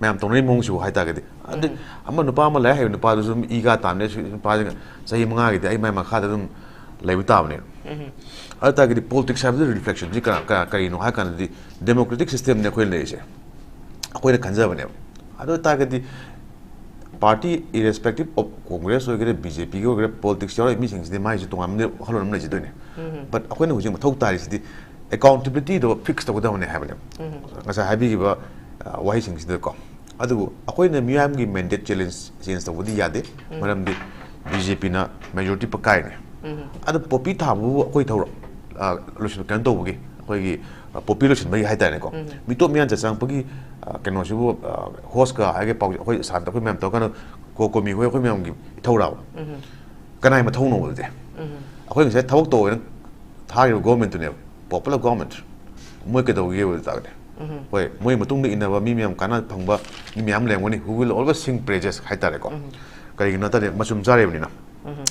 ꯃꯌꯥꯝ ꯇꯧꯅꯔꯤ ꯃꯑꯣꯡꯁꯤꯕꯨ ꯍꯥꯏꯇꯥꯔꯒꯗꯤ, ꯑꯗꯩ ꯑꯃ ꯅꯨꯄꯥ ꯑꯃ ꯂꯥꯏꯔꯤꯛ ꯍꯩꯕ ꯅꯨꯄꯥꯗꯨꯁꯨ ꯑꯗꯨꯝ ꯏ ꯀꯥ ꯇꯥꯕꯅꯦ, ꯁꯤ ꯅꯨꯄꯥꯁꯤꯅ ꯆꯍꯤ ꯃꯉꯥꯒꯤꯗꯤ ꯑꯩ ꯃꯥꯏ ꯃꯈꯥꯗ ꯑꯗꯨꯝ ꯂꯩꯕ ꯇꯥꯕꯅꯦ꯫ ꯑꯗꯨ ꯇꯥꯔꯒꯗꯤ ꯄꯣꯂꯤꯇꯤꯛꯁ ꯍꯥꯏꯕꯗꯨ ꯔꯤꯐ꯭ꯂꯦꯛꯁꯟꯁꯤ ꯀꯅꯥ-, ꯀ-, ꯀꯔꯤꯅꯣ ꯍꯥꯏ ꯀꯥꯟꯗꯗꯤ, ꯗꯦꯃꯣꯀ꯭ꯔꯦꯇꯤꯛ ꯁꯤꯁꯇꯦꯝꯅꯤ ꯑꯩꯈꯣꯏꯅ ꯂꯩꯔꯤꯁꯦ, ꯑꯩꯈꯣꯏꯅ ꯈꯟꯖꯕꯅꯦꯕ꯫ ꯑꯗꯨ ꯑꯣꯏ ꯇꯥꯔꯒꯗꯤ party irrespective of Congress ꯑꯣꯏꯒꯦꯔꯥ, ꯕꯤ ꯖꯦ ꯄꯤꯒꯤ ꯑꯣꯏꯒꯦꯔꯥ, ꯄꯣꯂꯤꯇꯤꯛꯁ ꯌꯥꯎꯔꯛꯏꯕ ꯃꯤꯁꯤꯡꯁꯤꯗꯤ ꯃꯥꯏꯁꯨ ꯇꯣꯉꯥꯟꯕ ꯋꯥꯈꯜꯂꯣꯟ ꯑꯃ ꯂꯩꯖꯗꯣꯏꯅꯦ꯫ But ꯑꯩꯈꯣꯏꯅ ꯍꯧꯖꯤꯛ ꯃꯊꯧ ꯇꯥꯔꯤꯁꯤꯗꯤ ꯑꯦꯀꯥꯎꯟꯇꯦꯕꯤꯂꯤꯇꯤꯗꯣ ꯐꯤꯛꯁ ꯇꯧꯒꯗꯕꯅꯦ ꯍꯥꯏꯕꯅꯦꯕ꯫ ꯉꯁꯥꯏ ꯍꯥꯏꯕꯤꯈꯤꯕ, ꯑ, ꯋꯥꯍꯩꯁꯤꯡꯁꯤꯗꯀꯣ꯫ ꯑꯗꯨꯕꯨ ꯑꯩꯈꯣꯏꯅ ꯃꯤꯌꯥꯝꯒꯤ ꯃꯦꯟꯗꯦꯠ ꯆꯦꯂꯦꯟꯖ, ꯆꯦꯟꯖ ꯇꯧꯕꯗꯤ ꯌꯥꯗꯦ, ꯃꯔꯝꯗꯤ ꯕꯤ ꯖꯦ ꯄꯤꯅ ꯃꯦꯖꯣꯔꯤꯇꯤ ꯄꯀꯥꯏꯅꯦ꯫ ꯑꯗꯨ ꯄꯣꯄꯤ ꯊꯥꯕꯕꯨ ꯑꯩꯈꯣꯏ ꯊꯧꯔ-, ꯑ, ꯂꯣꯏꯁꯤꯟ-, ꯀꯩꯅꯣ ꯇꯧꯕꯒꯤ, ꯑꯩꯈꯣꯏꯒꯤ, ꯑ, ꯄꯣꯄꯤ ꯂꯣꯏꯁꯤꯟꯕꯒꯤ ꯍꯥꯏꯇꯥꯔꯦꯀꯣ꯫ ꯃꯤꯇꯣꯞ ꯃꯤꯌꯥꯟ ꯆꯪꯉꯛꯄꯒꯤ, ꯑ, ꯀꯩꯅꯣꯁꯤꯕꯨ, ꯑ, ꯍꯣꯁꯀ ꯍꯥꯏꯒꯦ ꯄꯥꯎ, ꯑꯩꯈꯣꯏ ꯁꯥꯟꯅ ꯑꯩꯈꯣꯏ ꯃꯌꯥꯝ ꯇꯧꯔꯀꯥꯟꯗ ꯀꯣ-, ꯀꯣꯃꯤ ꯍꯣꯏ ꯑꯩꯈꯣꯏ ꯃꯌꯥꯝꯒꯤ ꯏꯊꯧꯔꯥꯕ꯫ ꯀꯅꯥꯏ ꯃꯊꯧꯅꯣꯕ ꯑꯗꯨꯗꯤ? ꯑꯩꯈꯣꯏ ꯉꯁꯥꯏ ꯊꯕꯛ ꯇꯧꯋꯦꯅ ꯊꯥꯈꯤꯕ ꯒꯣꯔꯃꯦꯟꯠꯇꯨꯅꯦꯕ, ꯄꯣꯄꯨꯂꯔ ꯒꯣꯔꯃꯦꯟꯠ꯫ ꯃꯣꯏ ꯀꯩꯗꯧꯒꯦꯕ ꯑꯗꯨ ꯇꯥꯔꯒꯗꯤ? ꯍꯣꯏ, ꯃꯣꯏ ꯃꯇꯨꯡꯗ ꯏꯟꯅꯕ ꯃꯤ ꯃꯌꯥꯝ ꯀꯥꯟꯅ ꯐꯪꯕ ꯃꯤ ꯃꯌꯥꯝ ꯂꯩꯔꯝꯒꯅꯤ, who will always sing praises ꯍꯥꯏꯇꯥꯔꯦꯀꯣ꯫ ꯀꯔꯤꯒꯤꯅꯣ ꯍꯥꯏ ꯇꯥꯔꯗꯤ ꯃꯆꯨꯝ ꯆꯥꯔꯤꯕꯅꯤꯅ꯫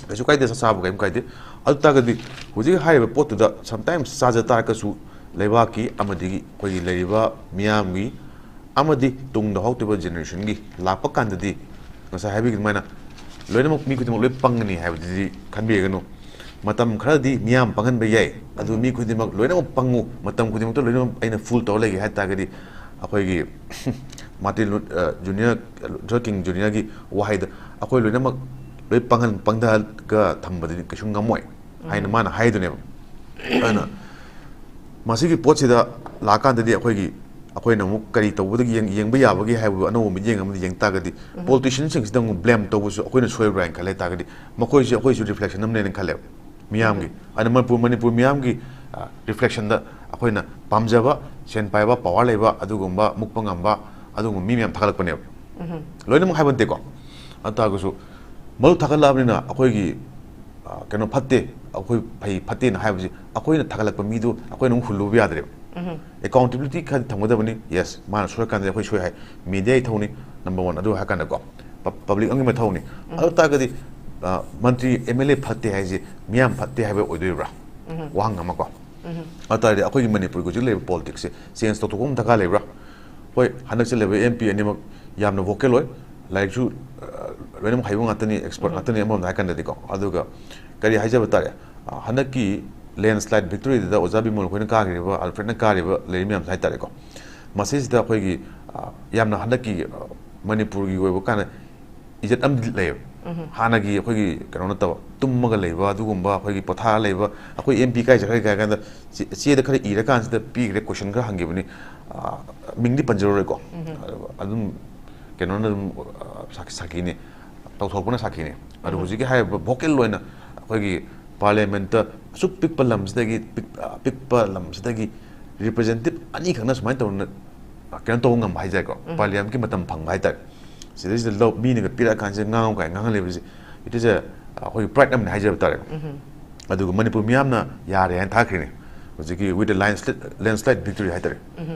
ꯀꯩꯁꯨ ꯀꯥꯏꯗꯦ, ꯆꯥꯕ ꯀꯔꯤꯝ ꯀꯥꯏꯗꯦ꯫ ꯑꯗꯨ ꯇꯥꯔꯒꯗꯤ ꯍꯧꯖꯤꯛ ꯍꯥꯏꯔꯤꯕ ꯄꯣꯠꯇꯨꯗ sometimes ꯆꯥꯖ ꯇꯥꯔꯒꯁꯨ ꯂꯩꯕꯥꯛꯀꯤ ꯑꯃꯗꯤ ꯑꯩꯈꯣꯏꯒꯤ ꯂꯩꯔꯤꯕ ꯃꯤꯌꯥꯝꯒꯤ ꯑꯃꯗꯤ ꯇꯨꯡꯗ ꯍꯧꯔꯛꯇꯣꯏꯕ ꯖꯦꯅꯦꯔꯦꯁꯟꯒꯤ ꯂꯥꯛꯄ ꯀꯥꯟꯗꯗꯤ ꯉꯁꯥꯏ ꯍꯥꯏꯕꯤꯈꯤꯕ ꯑꯗꯨꯃꯥꯏꯅ ꯂꯣꯏꯅꯃꯛ ꯃꯤ ꯈꯨꯗꯤꯡꯃꯛ ꯂꯣꯏ ꯄꯪꯒꯅꯤ ꯍꯥꯏꯕꯗꯨꯗꯤ ꯈꯟꯕꯤꯒꯅꯨ꯫ ꯃꯇꯝ ꯈꯔꯗꯤ ꯃꯤꯌꯥꯝ ꯄꯪꯍꯟꯕ ꯌꯥꯏ, ꯑꯗꯨ ꯃꯤ ꯈꯨꯗꯤꯡꯃꯛ ꯂꯣꯏꯅꯃꯛ ꯄꯪꯉꯨ, ꯃꯇꯝ ꯈꯨꯗꯤꯡꯃꯛꯇ ꯂꯣꯏꯅꯃꯛ ꯑꯩꯅ ꯐꯨꯜ ꯇꯧꯔ ꯂꯩꯒꯦ ꯍꯥꯏ ꯇꯥꯔꯒꯗꯤ ꯑꯩꯈꯣꯏꯒꯤ ꯃꯥꯔꯇꯤꯟ ꯂꯨ-, ꯑ, ꯖꯨꯅꯤꯌꯔ, ꯂꯨꯊꯔ ꯀꯤꯡ ꯖꯨꯅꯤꯌꯔꯒꯤ ꯋꯥꯍꯩꯗ ꯑꯩꯈꯣꯏ ꯂꯣꯏꯅꯃꯛ ꯂꯣꯏ ꯄꯪꯍꯟ-, ꯄꯪꯊꯍꯜꯂꯒ ꯊꯝꯕꯗꯗꯤ ꯀꯩꯁꯨ ꯉꯝꯃꯣꯏ꯫ ꯍꯥꯏꯅ ꯃꯥꯅ ꯍꯥꯏꯗꯨꯅꯦꯕ꯫ ꯑꯗꯨꯅ ꯃꯁꯤꯒꯤ ꯄꯣꯠꯁꯤꯗ ꯂꯥꯛꯑꯀꯥꯟꯗꯗꯤ ꯑꯩꯈꯣꯏꯒꯤ, ꯑꯩꯈꯣꯏꯅ ꯑꯃꯨꯛ ꯀꯔꯤ ꯇꯧꯕꯗꯒꯤ ꯌꯦꯡ-, ꯌꯦꯡꯕ ꯌꯥꯕꯒꯦ ꯍꯥꯏꯕꯗꯨ ꯑꯅꯧꯕ ꯃꯤꯠꯌꯦꯡ ꯑꯃꯗ ꯌꯦꯡ ꯇꯥꯔꯒꯗꯤ, ꯄꯣꯂꯤꯇꯤꯁꯤꯌꯟꯁꯤꯡꯁꯤꯗ ꯑꯃꯨꯛ ꯕ꯭ꯂꯦꯝ ꯇꯧꯕꯁꯨ ꯑꯩꯈꯣꯏꯅ ꯁꯣꯏꯕ꯭ꯔꯥ ꯍꯥꯏꯅ ꯈꯜꯂꯦ ꯍꯥꯏ ꯇꯥꯔꯒꯗꯤ, ꯃꯈꯣꯏꯁꯦ ꯑꯩꯈꯣꯏꯁꯨ ꯔꯤꯐ꯭ꯂꯦꯛꯁꯟ ꯑꯃꯅꯦꯅ ꯈꯜꯂꯦꯕ ꯃꯤꯌꯥꯝꯒꯤ꯫ ꯑꯗꯨꯅ ꯃꯅꯤꯄꯨꯔ, ꯃꯅꯤꯄꯨꯔ ꯃꯤꯌꯥꯝꯒꯤ ꯔꯤꯐ꯭ꯂꯦꯛꯁꯟꯗ ꯑꯩꯈꯣꯏꯅ ꯄꯥꯝꯖꯕ, ꯁꯦꯟ ꯄꯥꯏꯕ, ꯄꯋꯥꯔ ꯂꯩꯕ, ꯑꯗꯨꯒꯨꯝꯕ ꯃꯨꯛꯄ ꯉꯝꯕ, ꯑꯗꯨꯒꯨꯝꯕ ꯃꯤ ꯃꯌꯥꯝ ꯊꯥꯒꯠꯂꯛꯄꯅꯦꯕ꯫ ꯂꯣꯏꯅꯃꯛ ꯍꯥꯏꯕ ꯅꯠꯇꯦꯀꯣ꯫ ꯑꯗꯨ ꯇꯥꯔꯒꯁꯨ ꯃꯗꯨ ꯊꯥꯒꯠꯂꯛꯑꯕꯅꯤꯅ ꯑꯩꯈꯣꯏꯒꯤ, ꯑ, ꯀꯩꯅꯣ ꯐꯠꯇꯦ, ꯑꯩꯈꯣꯏ ꯐꯩ ꯐꯠꯇꯦꯅ ꯍꯥꯏꯕꯁꯤ ꯑꯩꯈꯣꯏꯅ ꯊꯥꯒꯠꯂꯛꯄ ꯃꯤꯗꯨ ꯑꯩꯈꯣꯏꯅ ꯑꯃꯨꯛ ꯍꯨꯜꯂꯨꯕ ꯌꯥꯗ꯭ꯔꯦꯕ꯫ ꯑꯦꯀꯥꯎꯟꯇꯦꯕꯤꯂꯤꯇꯤ ꯈꯔꯗꯤ ꯊꯝꯒꯗꯕꯅꯤ꯫ ꯌꯦꯁ, ꯃꯥꯅ ꯁꯣꯏꯔꯀꯥꯟꯗ ꯑꯩꯈꯣꯏ ꯁꯣꯏ ꯍꯥꯏ, ꯃꯦꯗꯤꯌꯥ ꯏꯊꯧꯅꯤ, ꯅꯝꯕꯔ ꯋꯥꯟ꯫ ꯑꯗꯨ ꯍꯥꯏꯔꯀꯥꯟꯗꯀꯣ, ꯄ-, ꯄꯕ꯭ꯂꯤꯛ ꯑꯃꯒꯤ ꯃꯊꯧꯅꯤ꯫ ꯑꯗꯨ ꯇꯥꯔꯒꯗꯤ, ꯑ, ꯃꯟꯇ꯭ꯔꯤ, ꯑꯦꯝ ꯑꯦꯜ ꯑꯦ ꯐꯠꯇꯦ ꯍꯥꯏꯁꯦ ꯃꯤꯌꯥꯝ ꯐꯠꯇꯦ ꯍꯥꯏꯕ ꯑꯣꯏꯗꯣꯔꯤꯕ꯭ꯔꯥ? ꯋꯥꯍꯪ ꯑꯃꯀꯣ꯫ ꯑꯗꯨ ꯇꯥꯔꯗꯤ ꯑꯩꯈꯣꯏꯒꯤ ꯃꯅꯤꯄꯨꯔꯒꯤ ꯍꯧꯖꯤꯛ ꯂꯩꯔꯤꯕ ꯄꯣꯂꯤꯇꯤꯛꯁꯁꯦ ꯆꯦꯟꯖ ꯇꯧꯊꯣꯛꯄ ꯑꯃ ꯗꯔꯀꯥꯔ ꯂꯩꯕ꯭ꯔꯥ? ꯍꯣꯏ, ꯍꯟꯗꯛ ꯆꯠꯂꯤꯕ ꯑꯦꯝ ꯄꯤ ꯑꯅꯤꯃꯛ ꯌꯥꯝꯅ ꯚꯣꯀꯦꯜ ꯑꯣꯏ, ꯂꯥꯏꯔꯤꯛꯁꯨ, ꯑ, ꯂꯣꯏꯅꯃꯛ ꯍꯩꯕ ꯉꯥꯛꯇꯅꯤ, ꯑꯦꯛꯁꯄꯔꯠ ꯉꯥꯛꯇꯅꯤ ꯑꯃꯔꯣꯝꯗ ꯍꯥꯏꯔꯀꯥꯟꯗꯗꯤꯀꯣ꯫ ꯑꯗꯨꯒ ꯀꯔꯤ ꯍꯥꯏꯖꯕ ꯇꯥꯔꯦ, ꯑ, ꯍꯟꯗꯛꯀꯤ ꯂꯦꯟꯁ꯭ꯂꯥꯏꯠ ꯚꯤꯛꯇꯣꯔꯤꯗꯨꯗ ꯑꯣꯖꯥ ꯕꯤꯃꯣꯜ ꯑꯩꯈꯣꯏꯅ ꯀꯥꯈ꯭ꯔꯤꯕ, ꯑꯜꯐ꯭ꯔꯦꯗꯅ ꯀꯥꯔꯤꯕ ꯂꯩꯔꯤ ꯃꯌꯥꯝꯁꯦ ꯍꯥꯏꯇꯥꯔꯦꯀꯣ, ꯃꯁꯤꯁꯤꯗ ꯑꯩꯈꯣꯏꯒꯤ, ꯑ, ꯌꯥꯝꯅ ꯍꯟꯗꯛꯀꯤ, ꯑ, ꯃꯅꯤꯄꯨꯔꯒꯤ ꯑꯣꯏꯕ ꯀꯥꯟꯗ ꯏꯖꯠ ꯑꯃꯗꯤ ꯂꯩꯌꯦꯕ꯫ ꯍꯥꯟꯅꯒꯤ ꯑꯩꯈꯣꯏꯒꯤ ꯀꯩꯅꯣ ꯅꯠꯇꯕ, ꯇꯨꯝꯃꯒ ꯂꯩꯕ, ꯑꯗꯨꯒꯨꯝꯕ ꯑꯩꯈꯣꯏꯒꯤ ꯄꯣꯊꯥꯔ ꯂꯩꯕ, ꯑꯩꯈꯣꯏ ꯑꯦꯝ ꯄꯤ ꯀꯥꯏ ꯆꯠꯈ꯭ꯔꯒꯦ ꯍꯥꯏ ꯀꯥꯟꯗ ꯆꯦ-, ꯆꯦꯗ ꯈꯔ ꯏꯔꯀꯥꯟꯁꯤꯗ ꯄꯤꯈ꯭ꯔꯦ, ꯀꯣꯏꯁꯟ ꯈꯔ ꯍꯪꯈꯤꯕꯅꯤ, ꯑ, ꯃꯤꯡꯗꯤ ꯄꯟꯖꯔꯔꯣꯏꯀꯣ꯫ ꯑꯗꯨꯒ ꯑꯗꯨꯝ ꯀꯩꯅꯣꯅ ꯑꯗꯨꯝ, ꯑ, ꯁꯥꯈꯤ-, ꯁꯥꯈꯤꯅꯤ, ꯇꯧꯊꯣꯔꯛꯄꯅ ꯁꯥꯈꯤꯅꯤ꯫ ꯑꯗꯣ ꯍꯧꯖꯤꯛꯀꯤ ꯍꯥꯏꯔꯤꯕ ꯚꯣꯀꯦꯜ ꯑꯣꯏꯅ ꯑꯩꯈꯣꯏꯒꯤ ꯄꯥꯔꯂꯤꯌꯥꯃꯦꯟꯠꯇ ꯑꯁꯨꯛ ꯄꯤꯛꯄ ꯂꯝꯁꯤꯗꯒꯤ, ꯄꯤꯛ-, ꯑ, ꯄꯤꯛꯄ ꯂꯝꯁꯤꯗꯒꯤ ꯔꯤꯄ꯭ꯔꯖꯦꯟꯇꯦꯇꯤꯚ ꯑꯅꯤꯈꯛꯅ ꯁꯨꯃꯥꯏꯅ ꯇꯧꯅ, ꯑ, ꯀꯩꯅꯣ ꯇꯧꯕ ꯉꯝꯕ ꯍꯥꯏꯇꯥꯔꯦꯀꯣ, ꯄꯥꯔꯂꯤꯌꯥꯃꯦꯟꯠꯀꯤ ꯃꯇꯝ ꯐꯪꯕ ꯍꯥꯏꯇꯥꯔꯦ꯫ ꯁꯤꯗꯩꯁꯤꯗ ꯂꯧ-, ꯃꯤꯅꯒ ꯄꯤꯔꯛꯑꯀꯥꯟꯁꯤꯗ ꯉꯥꯡꯉꯨ ꯀꯥꯏꯅ ꯉꯥꯡꯍꯜꯂꯦꯕꯁꯦ, it is a, ꯑꯩꯈꯣꯏꯒꯤ ꯄ꯭ꯔꯥꯏꯗ ꯑꯃꯅꯤ ꯍꯥꯏꯖꯕ ꯇꯥꯔꯦꯀꯣ꯫ ꯑꯗꯨꯒ ꯃꯅꯤꯄꯨꯔ ꯃꯤꯌꯥꯝꯅ ꯌꯥꯔꯦ ꯍꯥꯏꯅ ꯊꯥꯈ꯭ꯔꯤꯅꯤ꯫ ꯍꯧꯖꯤꯛꯀꯤ with a landslide, landslide victory ꯍꯥꯏꯇꯥꯔꯦ꯫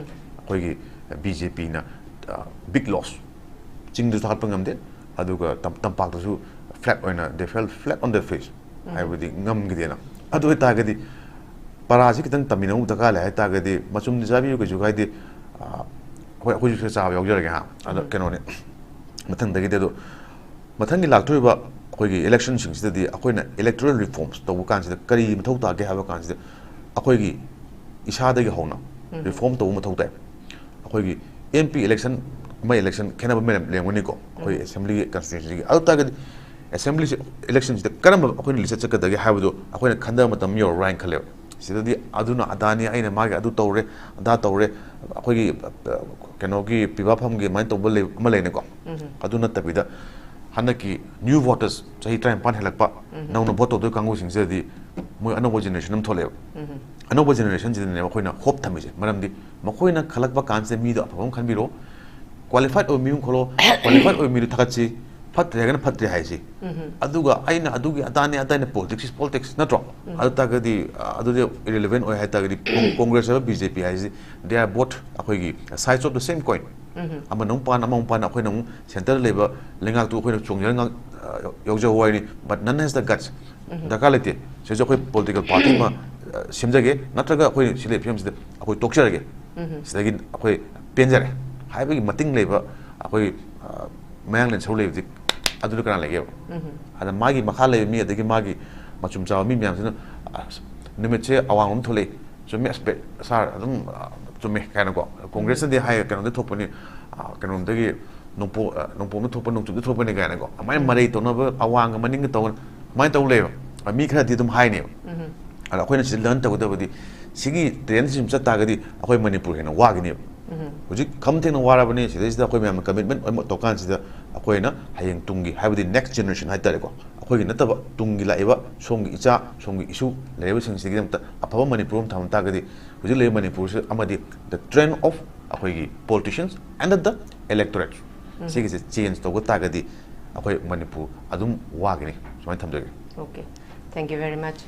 ꯑꯩꯈꯣꯏꯒꯤ ꯕꯤ ꯖꯦ ꯄꯤꯅ, ꯑ, big loss, ꯆꯤꯡꯗꯁꯨ ꯊꯥꯒꯠꯄ ꯉꯝꯗꯦ, ꯑꯗꯨꯒ ꯇꯝ-, ꯇꯝꯄꯥꯛꯇꯁꯨ flat ꯑꯣꯏꯅ they fell flat on their face, ꯍꯥꯏꯕꯗꯤ ꯉꯝꯈꯤꯗꯦꯅ꯫ ꯑꯗꯨ ꯑꯣꯏꯇꯥꯔꯒꯗꯤ ꯄꯔꯥꯁꯤ ꯈꯤꯇꯪ ꯇꯝꯃꯤꯟꯅꯕ ꯗꯔꯀꯥꯔ ꯂꯩ ꯍꯥꯏꯇꯥꯔꯒꯗꯤ, ꯃꯆꯨꯝꯗꯤ ꯆꯥꯕꯤꯌꯨ, ꯀꯩꯁꯨ ꯀꯥꯏꯗꯦ꯫ ꯑ, ꯍꯣꯏ, ꯑꯩꯈꯣꯏꯁꯨ ꯈꯔ ꯆꯥꯕ ꯌꯥꯎꯖꯔꯒꯦ ꯍꯥ꯫ ꯑꯗꯣ ꯀꯩꯅꯣꯅꯦ, ꯃꯊꯪꯗꯒꯤꯗꯤ ꯑꯗꯣ ꯃꯊꯪꯒꯤ ꯂꯥꯛꯇꯣꯔꯤꯕ ꯑꯩꯈꯣꯏꯒꯤ ꯏꯂꯦꯛꯁꯟꯁꯤꯡꯁꯤꯗꯗꯤ ꯑꯩꯈꯣꯏꯅ electoral reforms ꯇꯧꯕ ꯀꯥꯟꯁꯤꯗ ꯀꯔꯤ ꯃꯊꯧ ꯇꯥꯒꯦ ꯍꯥꯏꯕ ꯀꯥꯟꯁꯤꯗ, ꯑꯩꯈꯣꯏꯒꯤ ꯏꯁꯥꯗꯒꯤ ꯍꯧꯅ reform ꯇꯧꯕ ꯃꯊꯧ ꯇꯥꯏ꯫ ꯑꯩꯈꯣꯏꯒꯤ ꯑꯦꯝ ꯄꯤ ꯏꯂꯦꯛꯁꯟ, ꯑꯃ ꯏꯂꯦꯛꯁꯟ ꯈꯦꯠꯅꯕ ꯑꯃ ꯂꯩꯔꯝꯒꯅꯤꯀꯣ, ꯑꯩꯈꯣꯏ ꯑꯦꯁꯦꯝꯕ꯭ꯂꯤꯒꯤ ꯀꯟꯁꯇꯤꯇ꯭ꯌꯨꯟꯁꯤꯒꯤ꯫ ꯑꯗꯨ ꯇꯥꯔꯒꯗꯤ ꯑꯦꯁꯦꯝꯕ꯭ꯂꯤꯁꯤ, ꯏꯂꯦꯛꯁꯟꯁꯤꯗ ꯀꯔꯝꯕ ꯑꯩꯈꯣꯏꯅ ꯂꯤꯆꯠ ꯆꯠꯀꯗꯒꯦ ꯍꯥꯏꯕꯗꯣ ꯑꯩꯈꯣꯏꯅ ꯈꯟꯊꯕ ꯃꯇꯝ ꯌꯧꯔꯕ꯭ꯔꯥ ꯍꯥꯏꯅ ꯈꯜꯂꯦꯕ꯫ ꯁꯤꯗꯗꯤ ꯑꯗꯨꯅ ꯑꯗꯥꯅꯤ, ꯑꯩꯅ ꯃꯥꯒꯤ ꯑꯗꯨ ꯇꯧꯔꯦ, ꯑꯗꯥ ꯇꯧꯔꯦ, ꯑꯩꯈꯣꯏꯒꯤ ꯑ, ꯀꯩꯅꯣꯒꯤ ꯄꯤꯕꯥ ꯐꯝꯒꯤ ꯑꯗꯨꯃꯥꯏꯅ ꯇꯧꯕ ꯂꯩ, ꯑꯃ ꯂꯩꯅꯦꯀꯣ꯫ ꯑꯗꯨ ꯅꯠꯇꯕꯤꯗ ꯍꯟꯗꯛꯀꯤ ꯅ꯭ꯌꯨ ꯚꯣꯇꯔꯁ, ꯆꯍꯤ ꯇꯔꯥꯅꯤꯄꯥꯟ ꯍꯦꯜꯂꯛꯄ, ꯅꯧꯅ ꯚꯣꯠ ꯇꯧꯗꯣꯏ ꯀꯥꯡꯕꯨꯁꯤꯡꯁꯤꯗꯗꯤ ꯃꯣꯏ ꯑꯅꯧꯕ ꯖꯦꯅꯦꯔꯦꯁꯟ ꯑꯃ ꯊꯣꯛꯂꯛꯑꯦꯕ꯫ ꯑꯅꯧꯕ ꯖꯦꯅꯦꯔꯦꯁꯟꯁꯤꯗꯅꯦꯕ ꯑꯩꯈꯣꯏꯅ ꯍꯣꯞ ꯊꯝꯃꯤꯁꯦ꯫ ꯃꯔꯝꯗꯤ ꯃꯈꯣꯏꯅ ꯈꯜꯂꯛꯄ ꯀꯥꯟꯁꯤꯗ ꯃꯤꯗꯣ ꯑꯐꯕ ꯑꯃ ꯈꯟꯕꯤꯔꯣ, ꯀ꯭ꯋꯥꯂꯤꯐꯥꯏꯠ ꯑꯣꯏꯕ ꯃꯤ ꯑꯃ ꯈꯜꯂꯣ, ꯀ꯭ꯋꯥꯂꯤꯐꯥꯏꯠ ꯑꯣꯏꯕ ꯃꯤꯗꯨ ꯊꯥꯒꯠꯁꯤ, ꯐꯠꯇ꯭ꯔꯦ ꯍꯥꯏꯔꯒꯅ ꯐꯠꯇ꯭ꯔꯦ ꯍꯥꯏꯁꯤ꯫ ꯑꯗꯨꯒ ꯑꯩꯅ ꯑꯗꯨꯒꯤ ꯑꯗꯥꯅꯦ, ꯑꯗꯥꯅꯦ, politics is politics ꯅꯠꯇ꯭ꯔꯣ? ꯑꯗꯨ ꯇꯥꯔꯒꯗꯤ, ꯑ, ꯑꯗꯨꯗꯤ irrelevant ꯑꯣꯏ ꯍꯥꯏ ꯇꯥꯔꯒꯗꯤ, ꯀꯣꯡ-, ꯀꯣꯡꯒ꯭ꯔꯦꯁ ꯍꯥꯏꯕ ꯕꯤ ꯖꯦ ꯄꯤ ꯍꯥꯏꯁꯤ, they are both ꯑꯩꯈꯣꯏꯒꯤ sides of the same coin꯫ ꯑꯃꯅ ꯑꯃꯨꯛ ꯄꯥꯟ, ꯑꯃꯃꯨꯛ ꯄꯥꯟ, ꯑꯩꯈꯣꯏꯅ ꯑꯃꯨꯛ ꯁꯦꯟꯇꯔꯗ ꯂꯩꯕ ꯂꯩꯉꯥꯛꯇꯨ ꯑꯩꯈꯣꯏꯅ ꯆꯣꯡꯖꯔ ꯉꯥꯛ-, ꯑ, ꯌꯥꯎꯖꯕ ꯋꯥꯔꯤꯅꯤ, but none has the guts꯫ ꯗꯔꯀꯥꯔ ꯂꯩꯇꯦ꯫ ꯁꯤꯗꯩꯁꯤꯗ ꯑꯩꯈꯣꯏ ꯄꯣꯂꯤꯇꯤꯀꯦꯜ ꯄꯥꯔꯇꯤ ꯑꯃ, ꯑ, ꯁꯦꯝꯖꯒꯦ, ꯅꯠꯇ꯭ꯔꯒ ꯑꯩꯈꯣꯏ ꯁꯤ ꯂꯩ ꯐꯤꯕꯝꯁꯤꯗ ꯑꯩꯈꯣꯏ ꯇꯣꯛꯆꯔꯒꯦ, ꯁꯤꯗꯒꯤ ꯑꯩꯈꯣꯏ ꯄꯦꯟꯖꯔꯦ ꯍꯥꯏꯕꯒꯤ ꯃꯇꯤꯡ ꯂꯩꯕ ꯑꯩꯈꯣꯏ, ꯑ, ꯃꯌꯥꯡꯂꯦꯟ ꯁꯔꯨꯛ ꯂꯩꯕꯗꯤ ꯑꯗꯨꯗ ꯀꯅꯥ ꯂꯩꯒꯦꯕ? ꯑꯗ ꯃꯥꯒꯤ ꯃꯈꯥ ꯂꯩꯕ ꯃꯤ, ꯑꯗꯒꯤ ꯃꯥꯒꯤ ꯃꯆꯨꯝ ꯆꯥꯕ ꯃꯤ ꯃꯌꯥꯝꯁꯤꯅ, "ꯑꯁ, ꯅꯨꯃꯤꯠꯁꯦ ꯑꯋꯥꯡꯂꯣꯝ ꯊꯣꯛꯂꯛꯏ, ꯆꯨꯝꯃꯤ, ꯑꯁ, ꯕꯦ-, ꯁꯥꯔ, ꯑꯗꯨꯝ, ꯑ, ꯆꯨꯝꯃꯦ" ꯀꯥꯏꯅꯀꯣ꯫ ꯀꯣꯡꯒ꯭ꯔꯦꯁꯅꯗꯤ ꯍꯥꯏ, ꯀꯩꯅꯣꯗꯤ ꯊꯣꯛꯄꯅꯤ, ꯑ, ꯀꯩꯅꯣꯝꯗꯒꯤ ꯅꯣꯡꯄꯣꯛ-, ꯑ, ꯅꯣꯡꯄꯣꯛꯅ ꯊꯣꯛꯄ, ꯅꯣꯡꯆꯨꯞꯇ ꯊꯣꯛꯄꯅꯤ ꯀꯥꯏꯅꯀꯣ꯫ ꯑꯗꯨꯃꯥꯏꯅ ꯃꯔꯩ ꯇꯧꯅꯕ, ꯑꯋꯥꯡꯒ ꯃꯅꯤꯡꯒ ꯇꯧꯅ, ꯑꯗꯨꯃꯥꯏꯅ ꯇꯧ ꯂꯩꯕ꯫ ꯑ, ꯃꯤ ꯈꯔꯗꯤ ꯑꯗꯨꯝ ꯍꯥꯏꯅꯦꯕ꯫ ꯑꯗ ꯑꯩꯈꯣꯏꯅ ꯁꯤꯗ ꯂꯔꯟ ꯇꯧꯒꯗꯕꯗꯤ, ꯁꯤꯒꯤ ꯇ꯭ꯔꯦꯟꯁꯤ ꯁꯨꯝ ꯆꯠ ꯇꯥꯔꯒꯗꯤ ꯑꯩꯈꯣꯏ ꯃꯅꯤꯄꯨꯔ ꯍꯦꯟꯅ ꯋꯥꯒꯅꯦꯕ꯫ ꯍꯧꯖꯤꯛ ꯈꯝ ꯊꯦꯡꯅ ꯋꯥꯔꯕꯅꯤ, ꯁꯤꯗꯩꯁꯤꯗ ꯑꯩꯈꯣꯏ ꯃꯌꯥꯝꯅ ꯀꯃꯤꯠꯃꯦꯟ ꯑꯃ ꯇꯧꯀꯥꯟꯁꯤꯗ ꯑꯩꯈꯣꯏꯅ ꯍꯌꯦꯡ ꯇꯨꯡꯒꯤ, ꯍꯥꯏꯕꯗꯤ ꯅꯦꯛꯁ ꯖꯦꯅꯦꯔꯦꯁꯟ ꯍꯥꯏꯇꯥꯔꯦꯀꯣ, ꯑꯩꯈꯣꯏꯒꯤ ꯅꯠꯇꯕ ꯇꯨꯡꯒꯤ ꯂꯥꯛꯏꯕ ꯁꯣꯝꯒꯤ ꯏꯆꯥ, ꯁꯣꯝꯒꯤ ꯏꯁꯨ ꯂꯩꯔꯤꯕꯁꯤꯡꯁꯤꯒꯤꯗꯃꯛꯇ ꯑꯐꯕ ꯃꯅꯤꯄꯨꯔ ꯑꯃ ꯊꯝꯕ ꯇꯥꯔꯒꯗꯤ, ꯍꯧꯖꯤꯛ ꯂꯩꯔꯤꯕ ꯃꯅꯤꯄꯨꯔꯁꯤ ꯑꯃꯗꯤ the trend of ꯑꯩꯈꯣꯏꯒꯤ politicians and the electorate, ꯁꯤꯒꯤꯁꯦ ꯆꯦꯟꯖ ꯇꯧꯕ ꯇꯥꯔꯒꯗꯤ ꯑꯩꯈꯣꯏ ꯃꯅꯤꯄꯨꯔ ꯑꯗꯨꯝ ꯋꯥꯒꯅꯤ꯫ ꯁꯨꯃꯥꯏꯅ ꯊꯝꯖꯒꯦ꯫ Okay, thank you very much.